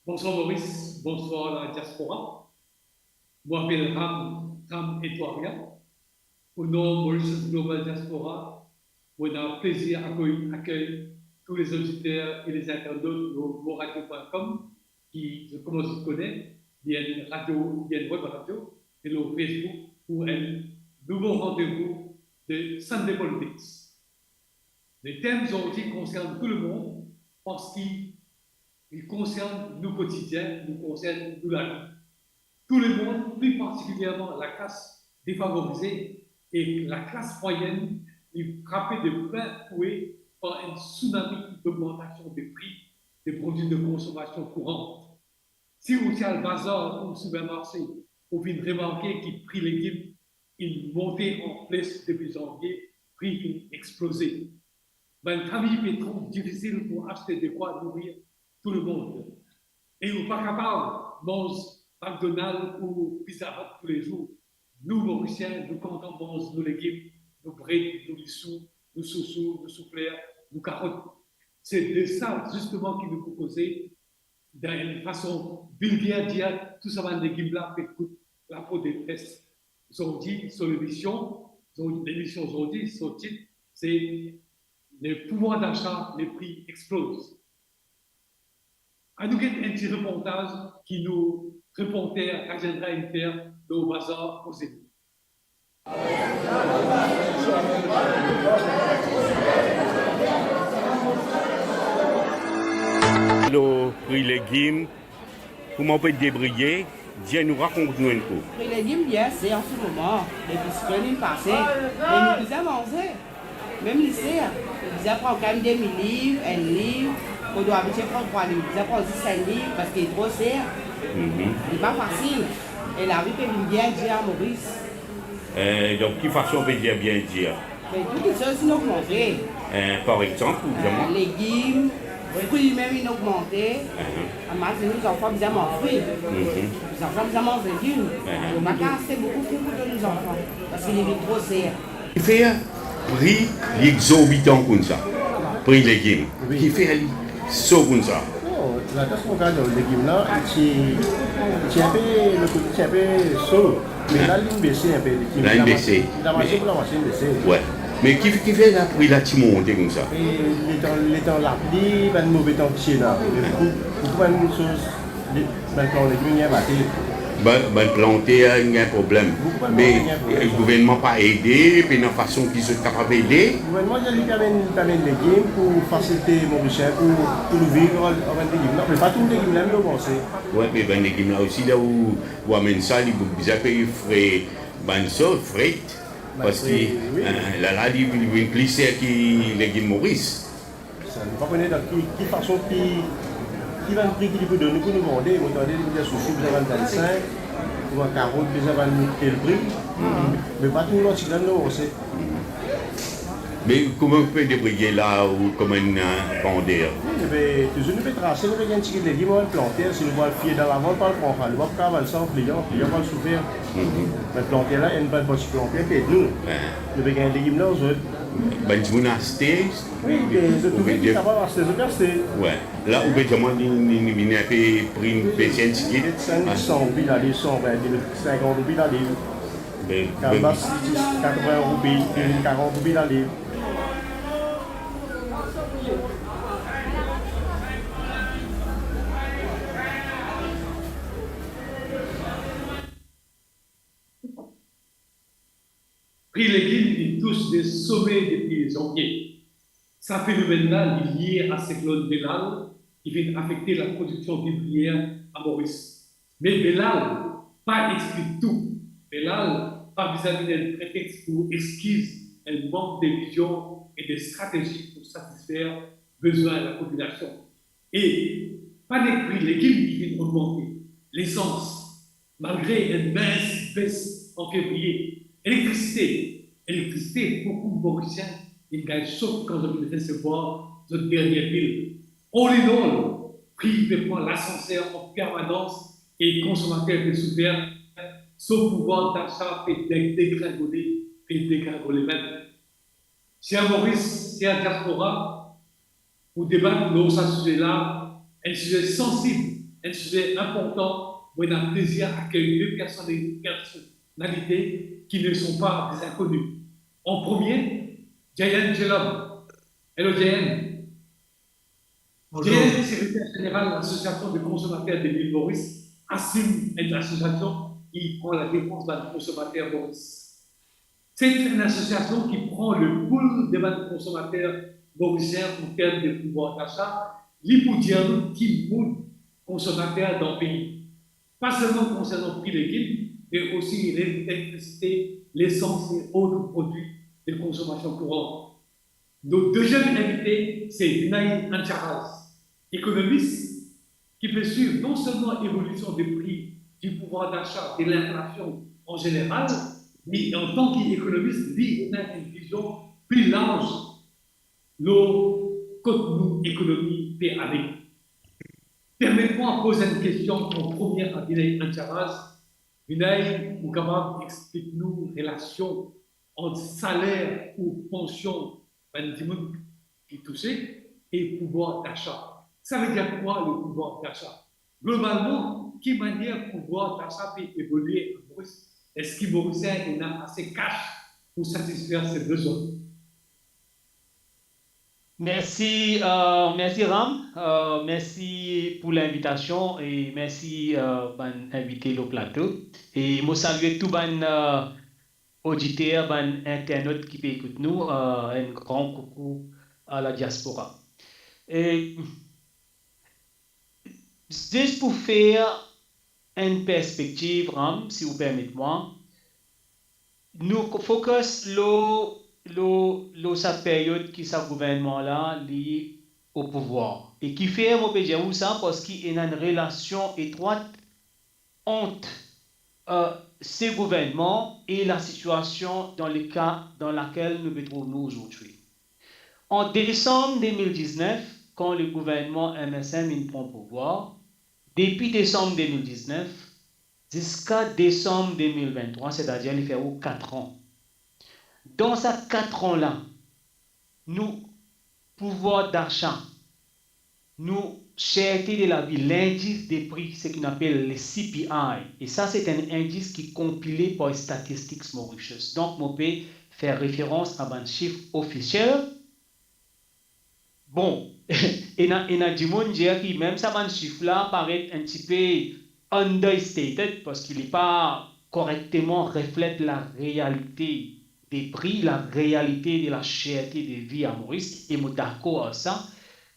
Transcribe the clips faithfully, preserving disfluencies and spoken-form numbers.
Bonswar Moris, bonswar la diaspora. Mo apel Ram, Ram Etwaria. O nom Mauritius Global Diaspora, mo ena plezir akoy, akey tou lezoditer e lezinternot lor moradio pwin kom, ki zot koumans zot kone, li enn radio, li enn web radio, e lor Facebook pou enn nouvo randevou de Sunday Politics. Letem zordi konsern tou lemond, parski li konsern nou kotidien, li konsern nou lavi. Tou lemond, pli partikilierman laklas defavorize ek laklas mwayenn, li frape de plin fouet par enn tsunami dogmantasion de pri de prodwi de konsomasion kouran. Si ou ti al bazar ou sipermarse, ou finn remarke ki pri legim inn monte an fles depi zanvie, pri finn exploze. Bann fami pe trouv difisil pou aste dekwa nourir tou lemond. E ou pa kapav manz McDonald ou Pizza Hut toulezour. Nou Morisien, nou kontan manz nou legim, nou bred, nou lisou, nou sousou, nou soufler, nou karot. Se de sa zisteman ki nou pou koze, dan enn fason vilger, dir tou sa bann legim la pe kout lapo de pes. Zordi so lemision, zordi, lemision zordi, so tit se le pouvoir d'achat, les prix explosent. Anou get enn ti reportaz ki nou reporter Rajendra inn fer lor bazar Ozeni. Lor pri legim, kouma ou pe debriye, dir nou, rakont nou enn kou. Pri legim bien ser an se moman, depi siklonn inn pase, e nou bizin manze. Mem li ser, bizin pran kan demi liv, enn liv, kot ou abitie pran trwa liv, bizin pran zis enn liv, parski li tro ser. Mhm. Li pa fasil. E lavi pe vinn bien dir a Moris. Eh, donk, ki fason pe dir bien dir? Me tou kiksoz inn ogmante. Eh, par exanp, ou dir mwa? Eh, legim, fri mem inn ogmante. Mhm. Amas nou zanfan bizin manz fri. Mhm. Zanfan bizin manz legim. Mhm. Nou pa kav aste boukou fri pou donn nou zanfan, parski li vinn tro ser. Kifer pri li exorbitan koumsa? Pri legim. Wi. Kifer li so koumsa? Non, latas mo gard dan legim la, ti, ti inpe, le kote ti inpe so. Me la, linn bese inpe, li ti... La, linn bese. Lamasin pou lamasin bese. Wi. Me ki, kifer la pri la ti monte koumsa? E letan, letan lapli, bann move tan ki ti ena. Me boukou, boukou bann soz, le, bann plan legim inn gagn bate. Bann, bann planter inn gagn problem. Boukou bann planter inn gagn problem. Me, eh, gouvernman pa ede, pena fason ki zot kapav ede? Gouvernman, li pe amenn, li pe amenn legim pou fasilite Morisien pou, pou nou viv ar, ar bann legim la. Me pa tou legim la inn ogmante. Wi, me bann legim la osi, la ou, ou amenn sa, li bizin pey fre, bann soz, fret. Parski, wi, eh, la, la, li, li vinn pli ser ki legim Moris. Sa, nou pa kone dan ki, ki fason, ki, ki bann pri ki li pou donn nou pou nou vande. Mo tande li dir sousou bizin vann vennsink, ou bann karot bizin vann tel pri. Mhm. Me pa tou lanti la nou ogmante. Mhm. Me kouma ou pe debriye la, ou kouma enn, eh, vander? Wi, nou pe, touzour nou pe trase, nou pe gagn tigit legim, bann planter, si nou pou al fie dan lavant, pou al pran sa, nou pa pou kav al sa an klian, klian pou al soufer. Mhm. Bann planter la, enn bann ti planter ki ed nou. Wi. Nou pe gagn legim la, zot. Bann dimoun aste? Wi, be, zot trouve ki kapav aste, zot aste. Wi. La, ou pe dir mwa, li, li, li vinn inpe pri inn bese enn tigit. Wi, san, san roupi laliv, san vin, sinkant roupi laliv. Be, be, kalbas, katrovin roupi, li vinn karant roupi laliv. Pri legim inn tous de some depi zanvie. Sa fenomenn la, li lie a siklonn Belal, ki finn afekte laprodiksion vivriyer a Moris. Me Belal pa explik tou. Belal pa bizin vinn enn pretex pou exkiz enn mank de vizion e de stratezi pou satisfer bezwin lapopilasion. E pa nek pri legim ki finn ogmante, lesans, malgre enn mins bes an fevriye, elektrisite, elektrisite, boukou Morisien inn gagn sok kan zot inn resevwar zot dernie bil. All in all, pri pe pran lasanser an permanans e konsomater pe soufer, so pouvwar dasa pe de-, degringole, pe degringole mem. Ser Moris, ser diaspora, pou debat lor sa size la, enn size sansib, un sujet important, mo ena plezir akey de personali-, personnalités qui ne sont pas des inconnues. En premier, Jayant Jellum. Hello, Jayant. Bonjour. Jayant, sekreter zeneral Lasosiasion de Konsomater de Lil Moris, ACIM, enn lasosiasion ki pran ladefans bann konsomater Moris. Se enn lasosiasion ki pran le poul de bann konsomater morisien an term de pouvwar dasa. Li pou dir nou ki moud konsomater dan pei, pa selman konsernan pri legim, me osi le-, elektrisite, lesans e ot prodwi de konsomasion kouran. Notre deuxième invité, c'est Vinay Ancharaz, économiste qui peut suivre non seulement l'évolution des prix, du pouvoir d'achat et l'inflation en général, mais en tant qu'économiste, li ena enn vizion pli larz lor kot nou ekonomi pe ale. Permet mwa poz enn kestion an premie a Vinay Ancharaz. Vinay, ou kapav explik nou relasion ant saler ou pansion bann dimoun ki touse e pouvwar dasa? Savedir kwa le pouvwar dasa? Globalman, ki manier pouvwar dasa pe evolie an Moris? Eski Morisien ena ase kas pou satisfer se bezwin? Mersi, euh, mersi Ram, euh, mersi pou linvitasion e mersi, euh, bann invite lor plato. E mo salie tou bann, euh, oditer, bann internot ki pe ekout nou, euh, enn gran koukou a la diaspora. E zis pou fer enn perspektiv, Ram, si ou permet mwa, nou ko-, focus lor, lor, lor sa period ki sa gouvernman la, li o pouvwar. E kifer mo pe dir ou sa? Parski ena enn relasion etrwat ant, euh, se gouvernman e la sitiasion dan le ka dan lakel nou pe trouv nou azordi. An desam de mil diznef, kan le gouvernman M S M inn pran pouvwar, depi desam de mil diznef ziska desam de mil venntrwa, setadir li fer ou kat an. Dan sa kat an la, nou pouvwar dasa, nou serte de lavi, lindis de pri, seki nou apel le C P I, e sa se enn indis ki konpile par Statistics Mauritius. Donk, mo pe fer referans a bann sif ofisiel. Bon, ena, ena dimoun dir ki mem sa bann sif la paret enn tipe understated, parski li pa korekteman reflet larealite de pri, larealite de laserte de vi a Moris, e mo dakor ar sa.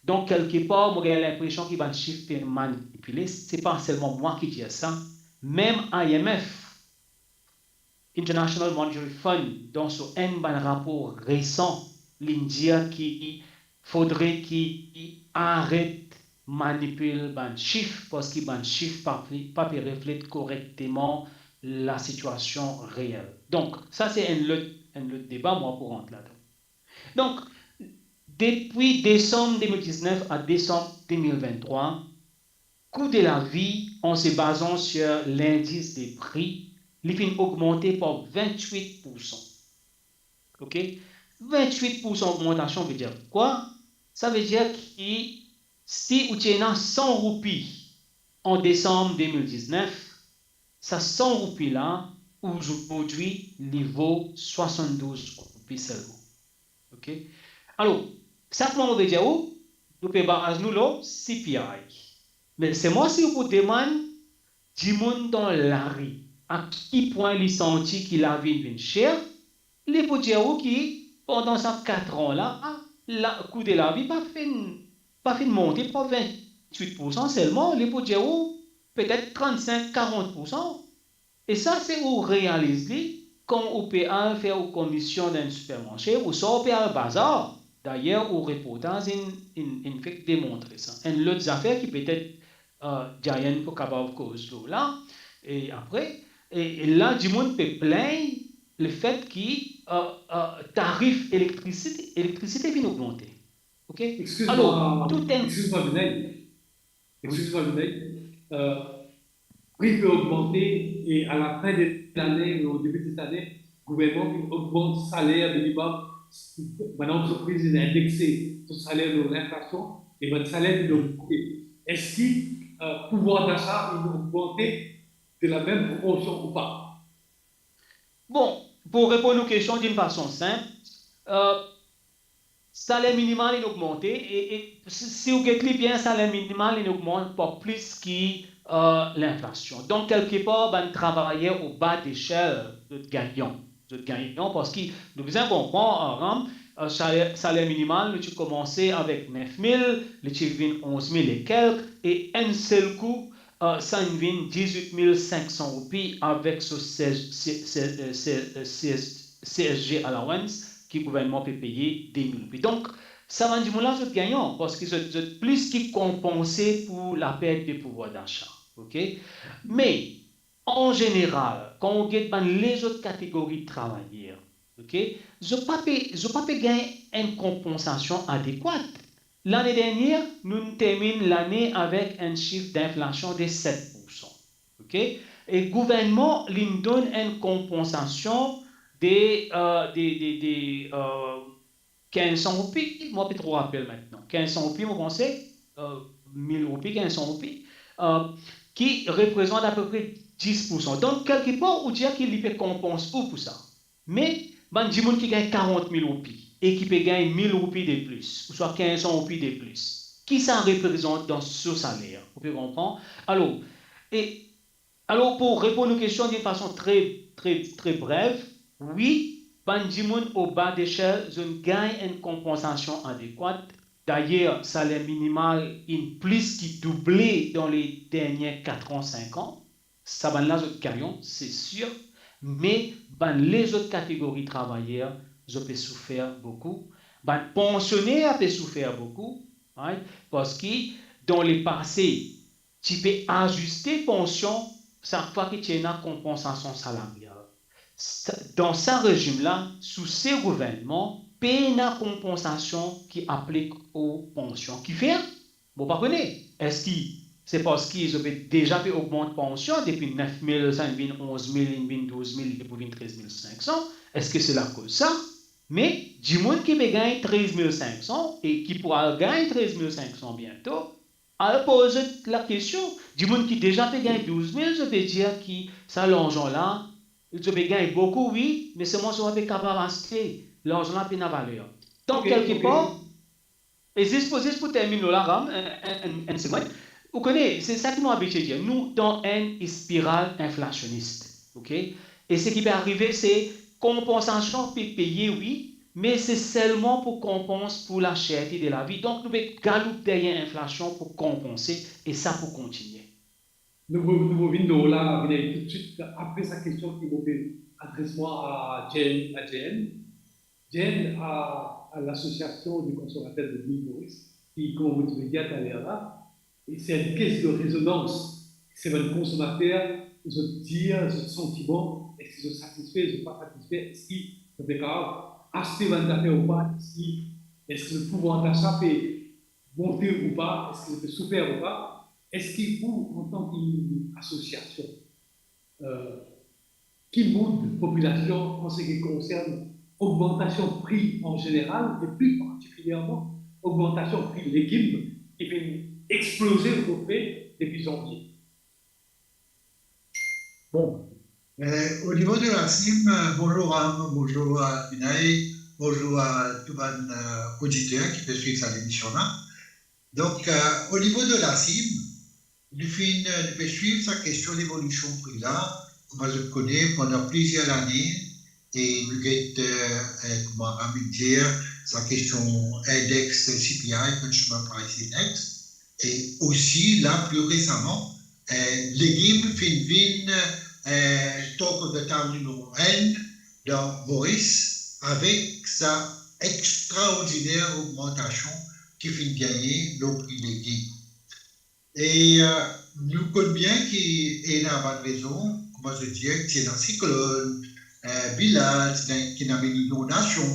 Donk, kelkepar, mo gagn linpresion ki bann sif pe manipile. Se pa selman mwa ki dir sa, mem I M F, International Monetary Fund, dan so enn bann rapor resan, li'nn dir ki fodre ki aret manipil bann sif, parski bann sif pa pe, pa pe reflet korekteman lasitiasion reel. Donk, sa se enn lot, enn lot deba, mo pa pou rant ladan. Donk, depi desam de mil diznef a desam de mil venntrwa, kou de lavi, an se bazan sir lindis de pri, li finn ogmante par vintwit poursan. Ok? Vintwit poursan ogmantasion ve dir kwa? Sa ve dir ki si ou ti ena san roupi an desam de mil diznef, sa san roupi la, azordi, li vo swasanndouz roupi selman. Ok? Alor, sa kouma mo pe dir ou, nou pe baz nou lor C P I. Me selman si ou pou demann dimoun dan lari a ki pwin li santi ki lavi inn vinn ser, li pou dir ou ki pandan sa kat an la, la, kou de lavi pa finn, pa finn monte par vintwit poursan selman, li pou dir ou petet trannsink, karant poursan. E sa, se ou realiz li kan ou pe al fer ou komision dan enn sipermarse, ouswa ou pe al bazar. Dayer, ou reportaz inn, inn, inn fek demontre sa. Enn lot zafer ki petet, euh, Jayant pou kapav koz lor la, e apre, e, e la, dimoun pe plingn lefet ki, euh, euh, tarif elektrisite, elektrisite finn ogmante. Ok? Eskiz mwa, eskiz mwa, Vinay. Eskiz mwa, Vinay. Euh, pri pe ogmante e a la fin de lane, o debi de lane, gouvernman finn ogmant saler minimum, bann antrepriz inn indexe so saler lor linflasion e bann saler finn ogmante. Eski, euh, pouvoir d'achat il augmenté de la même proportion ou pas? Bon, pour répondre aux questions d'une façon simple, euh, saler minimal inn ogmante, e, e si, si ou get li bien, saler minimal inn ogmant par plis ki, euh, linflasion. Donk, kelkepar, bann travayer o ba desel, zot gagnan. Zot gagnan, parski nou bizin konpran, euh, Ram, euh, saler, saler minimal, nou ti koumanse avek nef mil, li ti vinn onz mil e kelk, e enn sel kou, euh, sa inn vinn dizwit mil sink san roupi avek so C S G, C S G allowance ki gouvernman pe peye de mil roupi. Donk, sa bann dimoun la, zot gagnan, parski zot, zot plis ki konpanse pou lapert de pouvwar dasa. Ok? Me, an zeneral, kan ou get bann lezot kategori travayer, ok, zot pa pe, zot pa pe gagn enn konpansasion adekwat. Lane dernier, nou terminn lane avek enn sif dinflasion de set poursan. Ok? E gouvernman, li'nn donn enn konpansasion de, euh, de, de, de, euh, kinz san roupi, mo pa tro rapel aster. Kinz san roupi, mo panse, euh, mil roupi, kinz san roupi, euh, ki reprezant apepre dis poursan. Donk, kelkepar, ou dir ki li pe konpans ou pou sa. Me, bann dimoun ki gagn karant mil roupi e ki pe gagn mil roupi de plis, ouswa kinz san roupi de plis, ki sa reprezant dan so saler? Ou pe konpran? Alor, e, alor, pou reponn ou kestion d'une façon très, très, très brève, wi, bann dimoun o ba desel, zot inn gagn enn konpansasion adekwat. Dayer, saler minimal inn plis ki double dan le dernie kat an, sink an. Sa bann la, zot gagnan, se sir, me bann lezot kategori travayer, zot pe soufer boukou. Bann pansyoner pe soufer boukou, right? Parski dan lepase, ti pe aziste pansion sak fwa ki ti ena konpansasion salarial. Sa, dan sa rezim la, sou se gouvernman, pena konpansasion ki aplik o pansion. Kifer? Mo pa kone. Eski se parski zot pe deza pe ogmant pansion depi nef mil, sa inn vinn onz mil, inn vinn douz mil, li pou vinn trez mil sink san? Eski se lakoz sa? Me dimoun ki pe gagn trez mil sink san e ki pou al gagn trez mil sink san biento, al poz zot lakestion. Dimoun ki deza pe gagn douz mil, zot pe dir ki sa larzan la, zot pe gagn boukou, wi, me selman zot pa pe kapav aste, larzan la pena valer. Donk, kelkepar, e zis pou, zis pou terminn lor la, Ram, enn, enn, enn, enn segonn. Ou kone, se sa ki nou abitie dir. Nou dan enn spiral inflasionis, ok? E seki pe arive, se konpansasion pe peye, wi, me se selman pou konpans pou laserte de lavi. Donk, nou pe galoup deryer inflasion pou konpanse, e sa pou kontinie. Nou pou, nou pou vinn lor la, vinn toutswit apre sa kestion ki mo pe adres mwa a Jane, a Jane. Jane, a, a l'Association des consommateurs de l'île Maurice, ki, kouma mo ti pe dir taler la, e se enn caisse de résonance. Se bann konsomater, zot dir zot santiman, eski zot satisfe, zot pa satisfe, eski zot pe kapav aste bann zafer ou pa, eski, eski zot pouvwar dasa pe monte ou pa, eski zot pe soufer ou pa, eski ou, antan ki asosiasion, euh, ki mood popilasion an seki konsern ogmantasion pri an zeneral e pli partikilyerman ogmantasion pri legim ki finn exploze apeprè depi zanvie? Bon, euh, au niveau de la CIM, euh, bonjour Ram, bonjour à Vinay, bonjour à tout bann, euh, oditer ki pe swiv sa lemision la. Donk, euh, au niveau de la CIM, nou finn, nou pe swiv sa kestion levolision pri la, kouma zot kone, pandan plizier lane, e nou get, euh, euh, kouma Ram inn dir, sa kestion index C P I, Consumer Price Index, e osi la, pli resaman, euh, legim finn vinn, euh, talk of the town nimero enn dan Moris, avek sa extraordiner ogmantasion ki finn gagne lor pri legim. E, euh, nou konn bien ki ena bann rezon, kouma zot dir, ti ena siklonn, euh, Bilal, ti ena, ki amenn inondasion,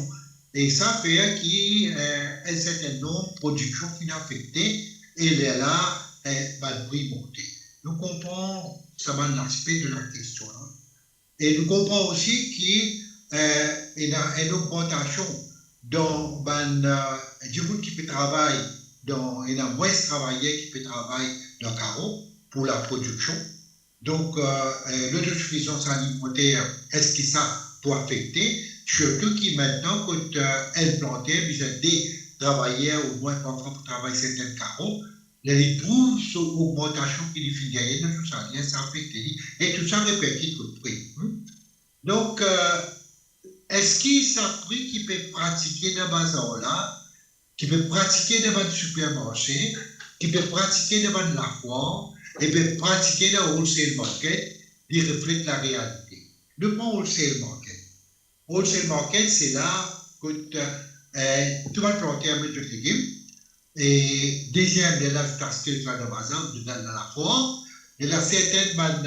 e sa fer ki, euh, enn serten nonb prodiksion finn afekte, e lerla, euh, bann pri monte. Nou konpran sa bann laspe de la kestion la. E nou konpran osi ki, euh, ena enn ogmantasion dan bann, euh, dimoun ki pe travay dan, ena mwins travayer ki pe travay dan karo pou laprodiksion. Donk, eh, eh, lotosifizans alimenter, eski sa pou afekte? Sirtou ki aster kot, eh, enn planter bizin de travayer omwin parfwa pou travay sertin karo, ler li trouv so ogmantasion ki li finn gagne dan so saler, sa afekte li. E tou sa reperkit kot pri. Hmm? Donk, eh, eski sa pri ki pe pratike dan bazar la, ki pe pratike dan bann sipermarse, ki pe pratike dan bann lafwar, e pe pratike dan wholesale market, li reflet larealite? Nou pran wholesale market. Wholesale market, se la kot, eh, tou bann planter met zot legim, e deziem, lerla zot aste zot al dan bazar, zot al dan lafwar, lerla sertin bann,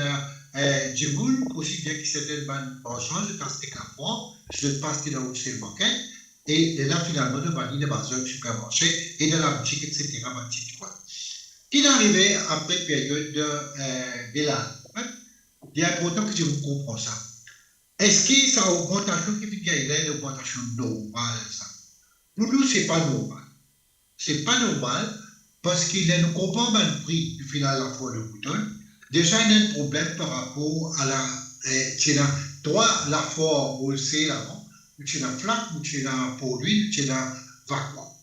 eh, dimoun, osi bien ki sertin bann marsan, zot aste lafwar, zot pa aste dan wholesale market, e lerla finalman zot vann li dan bazar, sipermarse, e dan laboutik, et cetera, bann ti twal. Ki arive apre period, eh, de lane, hein? Li inportan ki dimoun konpran sa. Eski sa ogmantasion ki finn gagne la, ena ogmantasion normal sa? Pou nou, se pa normal. Se pa normal, parski ler nou konpar bann pri ki finn al lafwar de mouton, deza ena enn problem par rapor a la, eh, ti ena trwa lafwar wholesale avan, nou ti ena Flacq, nou ti ena Port Louis, nou ti ena Vacois.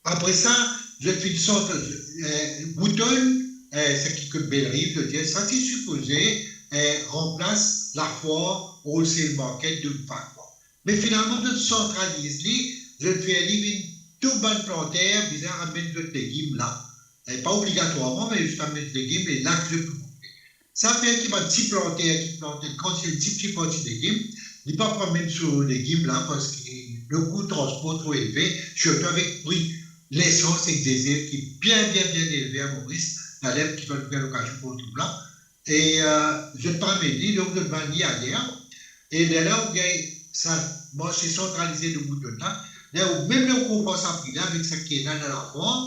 Apre sa, zot finn sort, eh, mouton, eh, seki kot Bellerive, zot dir, sa ti sipoze, eh, ranplas lafwar wholesale market de Vacois. Me finalman, zot santraliz li, zot fer li vinn tou bann planter bizin amenn zot legim la. Eh, pa obligatwarman, me zot amenn legim, e la ki zot pou trouve. Sa fer ki bann ti planter ki plant enn kantite, enn tipti parti legim, li pa pou amenn so legim la, parski lekou transpor tro elve, sirtou avek pri lesans ek diesel ki bien, bien, bien elve a Moris, taler ki va nou gagn lokazion pou retrouv la. E, eh, zot pa amenn li, donk zot vann li ayer. E lerla ou gagn sa marse santralize de mouton la. Ler ou, mem ler ou konpar sa pri la avek seki ena dan lafwar,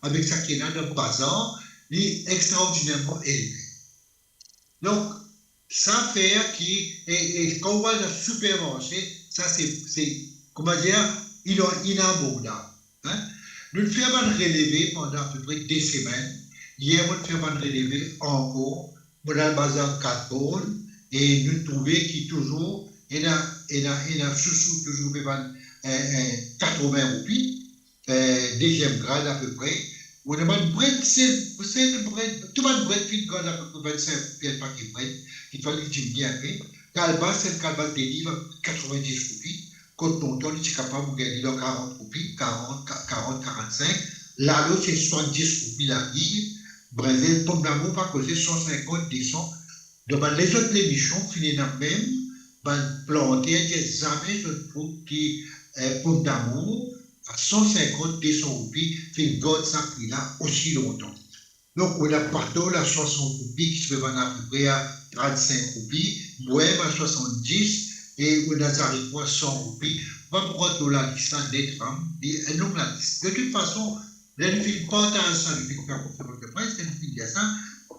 avek seki ena dan bazar, li extraordinerman elve. Donk, sa fer ki, e, e kan ou al dan sipermarse, sa se, se, kouma dir, ina-, inabordab. Hein? Nou fer bann releve pandan apepre de semenn. Yer, mo fer bann releve ankor. Mo al bazar Kat Born e nou trouve ki touzour ena, ena, ena sousou touzour pe vann, eh, eh, katrevin roupi, eh, deziem grad apepre. Ou ena bann bred, sel, sel bred, tou bann bred finn gagn apepre vinn-sink roupi enn pake bred, ki finn diminye inpe. Kalbas, enn kalbas de liv, apepre katrevin-dis roupi. Kot lontan, li ti kapav ou gagn li dan karant roupi, karant, ka-, karant, karant-sink. Lalo, se swasann-dis roupi laliv. Brinzel, pomdamour, pa koze, san sinkant, de san. Dan bann lezot lemision, finn ena mem bann planter dir zame zot trouv ki, eh, pomdamour a san sinkant, de san roupi, finn gard sa pri la osi lontan. Donk, ou ena pato la, swasant roupi, ki ti pe vann apepre a trant-sink roupi, bwem a swasann-dis, e ou ena zariko a san roupi. Ou pa pou rant lor lalis la net, fam, li enn long lalis. De tout fason, ler nou finn partaz sa, nou finn fer konferans de pres, ler nou finn dir sa,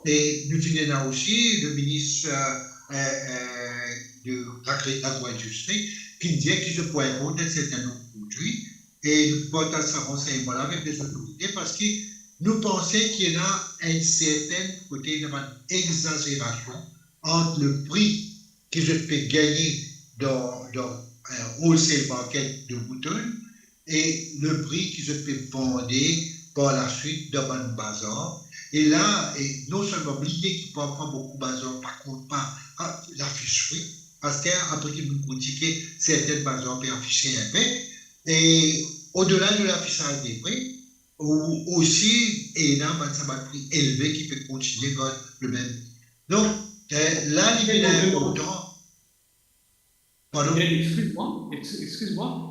e nou finn ena osi le minis, eh, eh, eh, de lagri-, lagro-indistri, ki dir ki zot pou inport enn sertin nonb prodwi, e nou pou partaz sa ransegnman la avek lezotorite, parski nou panse ki ena enn sertin kote, ena bann exazerasion ant le pri ki zot pe gagne dan, dan, eh, wholesale market de mouton e le pri ki zot pe vande par laswit dan bann bazar. E la, e non selman bliye ki parfwa boukou bazar pa kont pa, ah, lafis pri, parski apre ki nou kritike, sertin bazar pe afise inpe, e odela de lafisaz de pri, ou osi ena bann, sa bann pri elve ki pe kontigne gard lemem pri. Donk, eh, la, li vinn inportan. Pardon? Eh, excuse-moi, ex-, excuse-moi.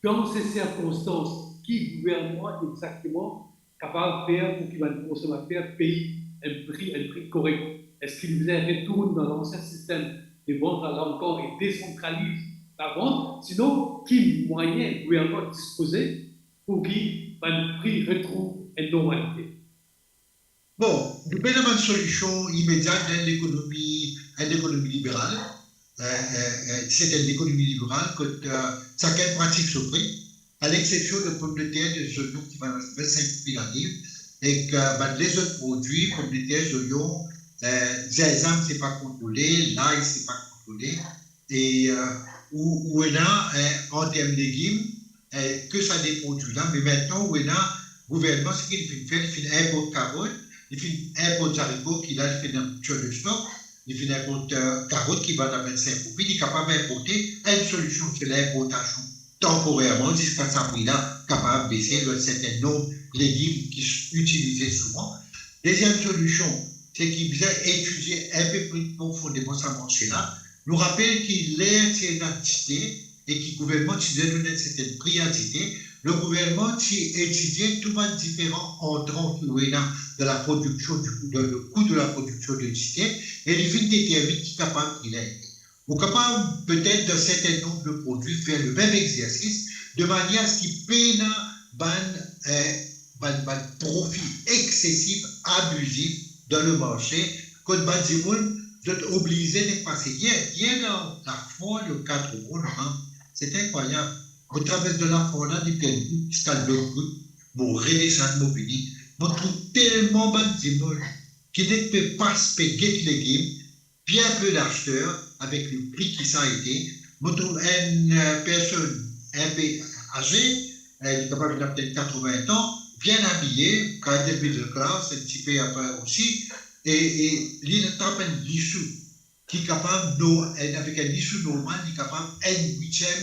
Dans ces circonstances, ki gouvernman exakteman kapav fer pou ki bann konsomater pey enn pri, enn pri korek? Eski li bizin retourn dan lansien sistem de vant la ankor e desantraliz lavant? Sinon, ki mwayin gouvernman dispoze pou ki bann pri retrouv enn normalite? Bon, nou pena bann solision imedia dan lekonomi, enn lekonomi liberal, eh, eh, eh, se enn lekonomi liberal kot, eh, sakenn pratik so pri. à l'exception de pomdeter, de zonion ki vann a vingt-cinq roupi laliv, ek bann lezot prodwi, pomdeter, zonion, eh, zinzam se pa kontrole, lay se pa kontrole, e, eh, ou, ou ena, eh, an term legim, eh, ke sa de prodwi la, me aster ou ena gouvernman, seki li finn fer, li finn inport karot, li finn inport zariko ki la, li finn fer de stok, li finn inport, eh, karot ki vann a vingt-cinq roupi, li kapav inporte, enn solision, se linportasion tanporerman ziska sa pri la kapav bese lor enn sertin nonb legim ki itilize souvan. Deziem solision, se ki bizin etidie inpe pli profondeman sa marse la. Nou rapel ki ler ti ena dite e ki gouvernman ti bizin donn enn sertin pri a dite, le gouvernman ti etidie tou bann diferan antran ki ou ena dan laprodiksion, di kou, dan lekou de laprodiksion de dite, e li finn determinn ki kapav ki la ete. Ou kapav petet dan sertin nonb de prodwi fer lemem exersis, de manier a se ki pena bann, eh, bann, bann profi eksesif, abizif dan lemarse, kot bann dimoun, zot oblize nek pase. Yer, yer dan Lafor, le kat Oran, non, se inkrwayab. Mo travers dan Lafor la, depi enn bout ziska lot bout, mo redesann, mo vini. Mo trouv telman bann dimoun ki nek pe pas, pe get legim, bien pe laster avek le pri ki sa ete. Mo trouv enn, eh, personn inpe aze, eh, li kapav ena petet katrovin an, bien abiye, kind of middle class, enn tipe apre osi, e, e li trap enn lisou ki kapav, no-, enn, avek enn lisou normal, li kapav enn witiem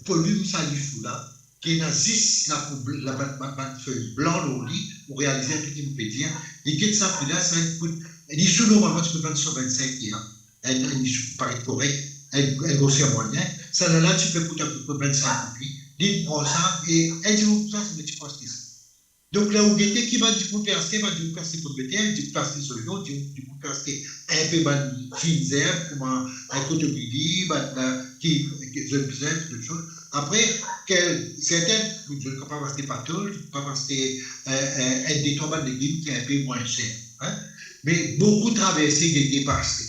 volim sa lisou la, ki ena zis la pou bl-, la bann, bann, bann fey blan lor li, ou realize inpe ki mo pe dir, li get sa pri la, sa inn kout, enn lisou normalman ti kout bann san vinnsink lira, enn, enn lisou ki paret korek, enn, enn groser mwayin, sa la la ti pe kout apepre vinnsink roupi, li pran sa, e enn dimoun koumsa, se mo ti pou aste sa. Donk, ler ou gete ki bann dimoun pe aste, bann dimoun pe aste pomdeter, dimoun pe aste zonion, dimoun, dimoun pe aste inpe bann finn zerb, kouma enn kotomili, bann, eh, ki, ki zot bizin, zot soz. Apre, kel, sertin, zot kapav aste patol, zot kapav aste, eh, eh, enn de trwa bann legim ki inpe mwin ser, hein. Me boukou traverse gete pase.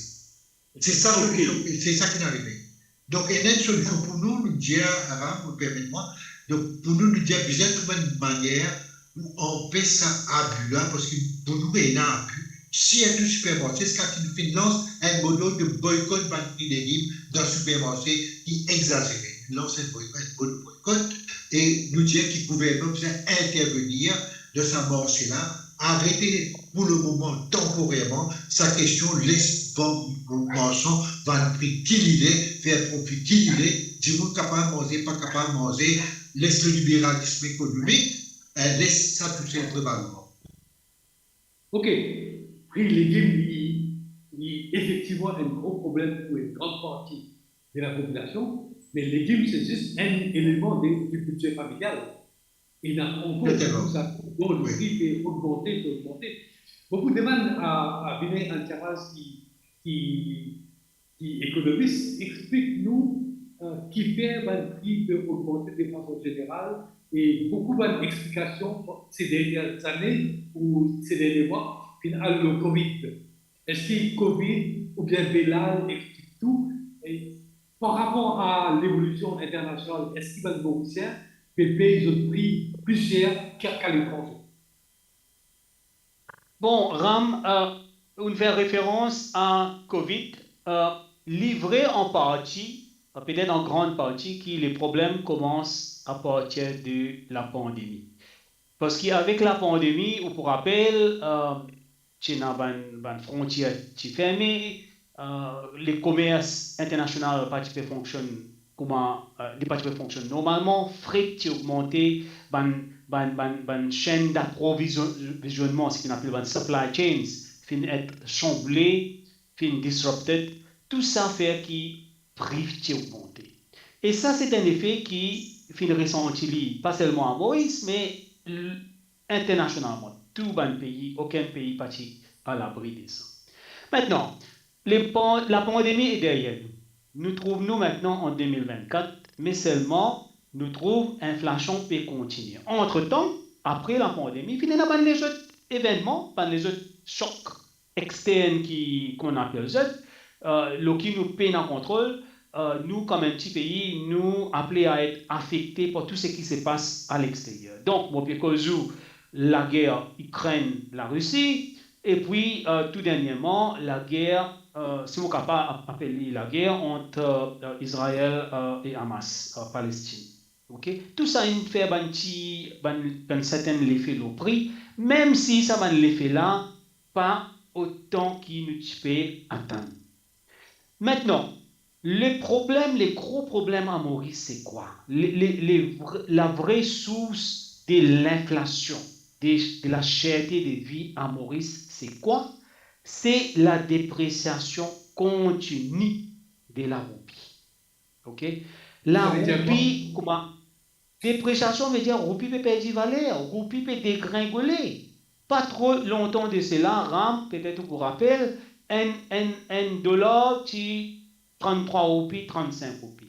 Se sa, ok, solision, se sa ki inn arive. Donk, ena enn solision pou nou, nou dir, Ram, permet mwa, donk, pou nou, nou dir, bizin trouv enn manier pou anpes sa abi la, parski pou nou, ena abi, sirtou sipermarse, ziska ki nou finn lans enn model de boykot bann pri legim dan sipermarse ki egzazere. Nou lans enn boy-, enn model boykot, e nou dir ki gouvernman bizin intervenir dan sa marse la, arete pou lemoman, tanporerman, sa kestion, les bann marsan vann pri ki li le, fer profi ki li le, dimoun kapav manze, pa kapav manze, les le liberalism ekonomik, eh, les sa tousel prevalwar. Ok, pri legim, li, li efektivman enn gro problem pou enn gran parti de lapopilasion, me legim, se zis enn eleman de, de kiltir familial. Ena ankor, totalman, boukou zafer, donk, wi, pri pe ogmante, pe ogmante. Bon, pou demann a, a Vinay Ancharaz ki, ki, ki ekonomis, explik nou, eh, kifer bann pri pe ogmante de fason zeneral, e boukou bann explikasion se dernie zane ou se dernie mwa finn al lor Covid. Eski Covid oubien Belal explik tou? E par rapor a levolision internasional, eski bann Morisien pe pey zot pri pli ser ki, ki aletranze? Bon, Ram, eh, ou'nn fer referans a Covid, eh, li vre an parti, eh, petet an gran parti, ki le problem koumans apartir de lapandemi. Parski avek lapandemi, ou pou rapel, eh, ti ena bann, bann frontier ti ferme, eh, lekomers internasional pa ti pe fonksionn kouma, eh, li pa ti pe fonksionn normalman, fret ti ogmante, bann, bann, bann, bann senn daprovizion-, vizionnman, seki nou apel bann supply chains, finn et sanble, finn disrupted, tou sa fer ki pri ti ogmante. E sa, se enn efe ki finn resanti li, pa selman a Moris, me l-, internasionalman, tou bann pei, okenn pei pa ti alabri de sa. Aster, lepan-, lapandemi e deryer nou. Nou trouv nou aster an de mil vennkat, me selman nou trouv inflasion pe kontinie. Antretan, apre lapandemi, finn ena bann lezot evennman, bann lezot sok extern ki, kouma nou apel zot, eh, lor ki nou pena kontrol, eh, nou kouma enn ti pei, nou apele a et afekte par tou seki se pas a lexteryer. Donk, mo pe koz ou lager Ikrenn-Larisi, epi, eh, tou dernyerman, lager, eh, si mo kapav ap-, apel li lager ant, eh, Izrael, eh, e Hamas, eh, Palestinn. Ok? Tou sa inn fer bann ti, bann, bann sertenn lefe lor pri, mem si sa bann lefe la pa otan ki nou ti pe atann. Aster, le problem, le gro problem a Moris, se kwa? Le, le, le vre, la vre sours de linflasion, de, de la serte de vi a Moris, se kwa? Se la depresiasion kontini de la roupi. Ok? La roupi, kouma, depresiasion vedir roupi pe perdi valer, roupi pe degringole. Pa tro lontan de sela, Ram, petet ou pou rapel, enn, enn, enn dolar ti tranntrwa roupi, trannsink roupi.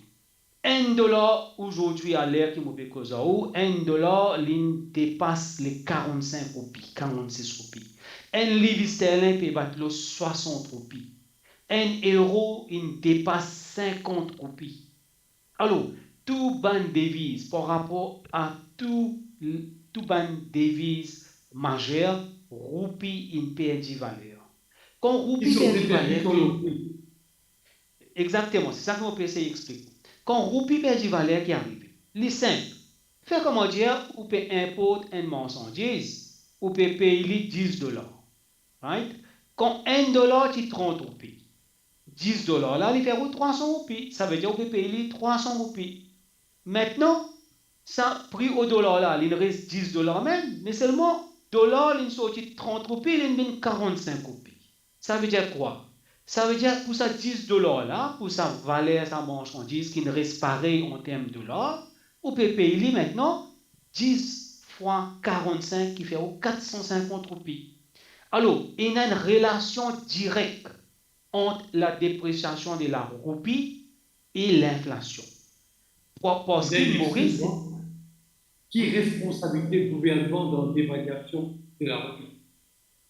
Enn dolar azordi, aler ki mo pe koz ar ou, enn dolar linn depas le karannsink roupi, karannsis roupi. Enn liv sterlin pe bat lor swasant roupi. Enn ero inn depas sinkant roupi. Alor, tou bann deviz, par rapor a tou, tou bann deviz mazer, roupi inn perdi valer. Kan roupi perdi valer, ki, exakteman, se sa ki mo pe esey explik ou. Kan roupi perdi valer, ki arive? Li sinp. Fer kouma dir, ou pe inport enn marsandiz, ou pe pey li dis dolar. Right? Kan enn dolar ti trant roupi, dis dolar la, li fer ou trwa san roupi. Savedir ou pe pey li trwa san roupi. Aster, sa pri o dolar la, linn res dis dolar mem, me selman dolar linn sorti trant roupi, linn vinn karannsink roupi. Savedir kwa? Savedir pou sa dis dolar la, pou sa valer sa marsandiz ki'nn res parey an term dolar, ou pe pey li aster dis fwa karannsink, ki fer ou kat san sinkant roupi. Alor, ena enn relasion direk ant la depresiasion de la roupi e linflasion. Par-, parski Moris, excuse-moi, ki responsabilite gouvernman dan devaliasion de la roupi?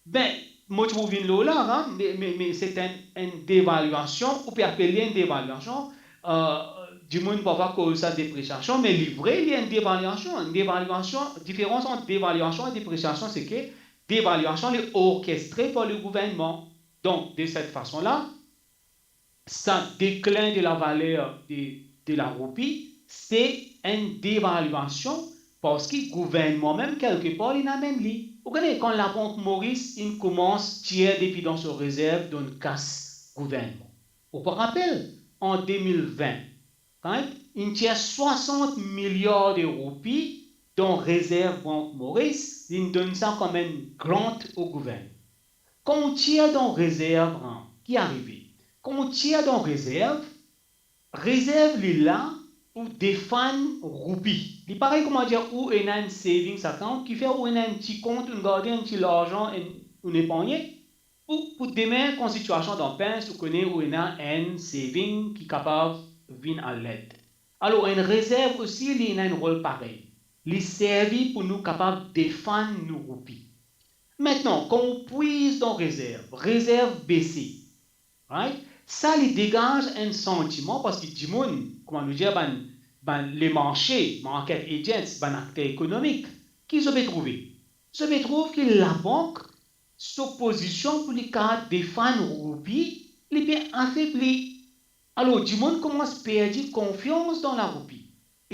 Ben, mo ti pou vinn lor la, hein, me, me, me se enn, enn devaliasion, ou pe apel li enn devaliasion, eh, dimoun parfwa koz sa depresiasion, me li vre, li enn devaliasion. Enn devaliasion, diferans ant devaliasion e depresiasion, se ke devaliasion, li orkestre par le gouvernman. Donk, de set fason la, sa deklin de la valer de, de la roupi, se enn devaliasion, parski gouvernman mem, kelke par, linn amenn li. Ou kone, kan Labank Moris inn koumans tir depi dan so rezerv, donn kas gouvernman. Ou pou rapel, an de mil vin, right, inn tir swasant miliar de roupi dan rezerv Bank Moris, linn donn sa kouma enn grant o gouvernman. Kan ou tir dan rezerv, hein, ki arive? Kan ou tir dan rezerv, rezerv li la pou defann roupi. Li parey, kouma dir, ou ena enn savings account, ki fer ou ena enn ti kont, ou garde enn ti larzan, enn, ou epargne, pou, pou demin, kan sitiasion dan pins, ou kone ou ena enn saving ki kapav vinn a led. Alor, enn rezerv osi, li ena enn rol parey. Li servi pou nou kapav defann nou roupi. Aster, kan ou pwiz dan rezerv, rezerv bese, right? Sa li degaz enn santiman, parski dimoun, kouma nou dir, bann, bann lemarse, market agents, bann akter ekonomik, ki zot pe trouve? Zot pe trouv ki labank, so pozision pou li kapav defann roupi, li pe afebli. Alor, dimoun koumans perdi konfians dan laroupi.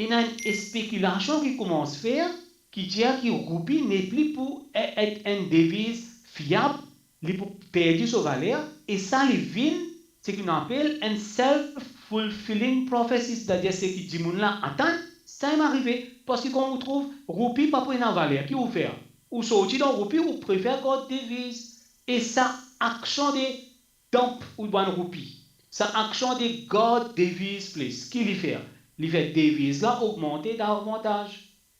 Ena enn espekilasion ki koumans fer, ki dir ki roupi nepli pou e-, et enn deviz fiab, li pou perdi so valer, e sa li vinn seki nou apel enn self-fulfilling prophecy, setadir seki dimoun la atann, sa inn arive, parski kan ou trouv roupi pa pou ena valer, ki ou fer? Ou sorti dan roupi, ou prefer gard deviz. E sa aksion de damp ou bann roupi. Sa aksion de gard deviz plis, ki li fer? Li fer deviz la ogmante davantaz.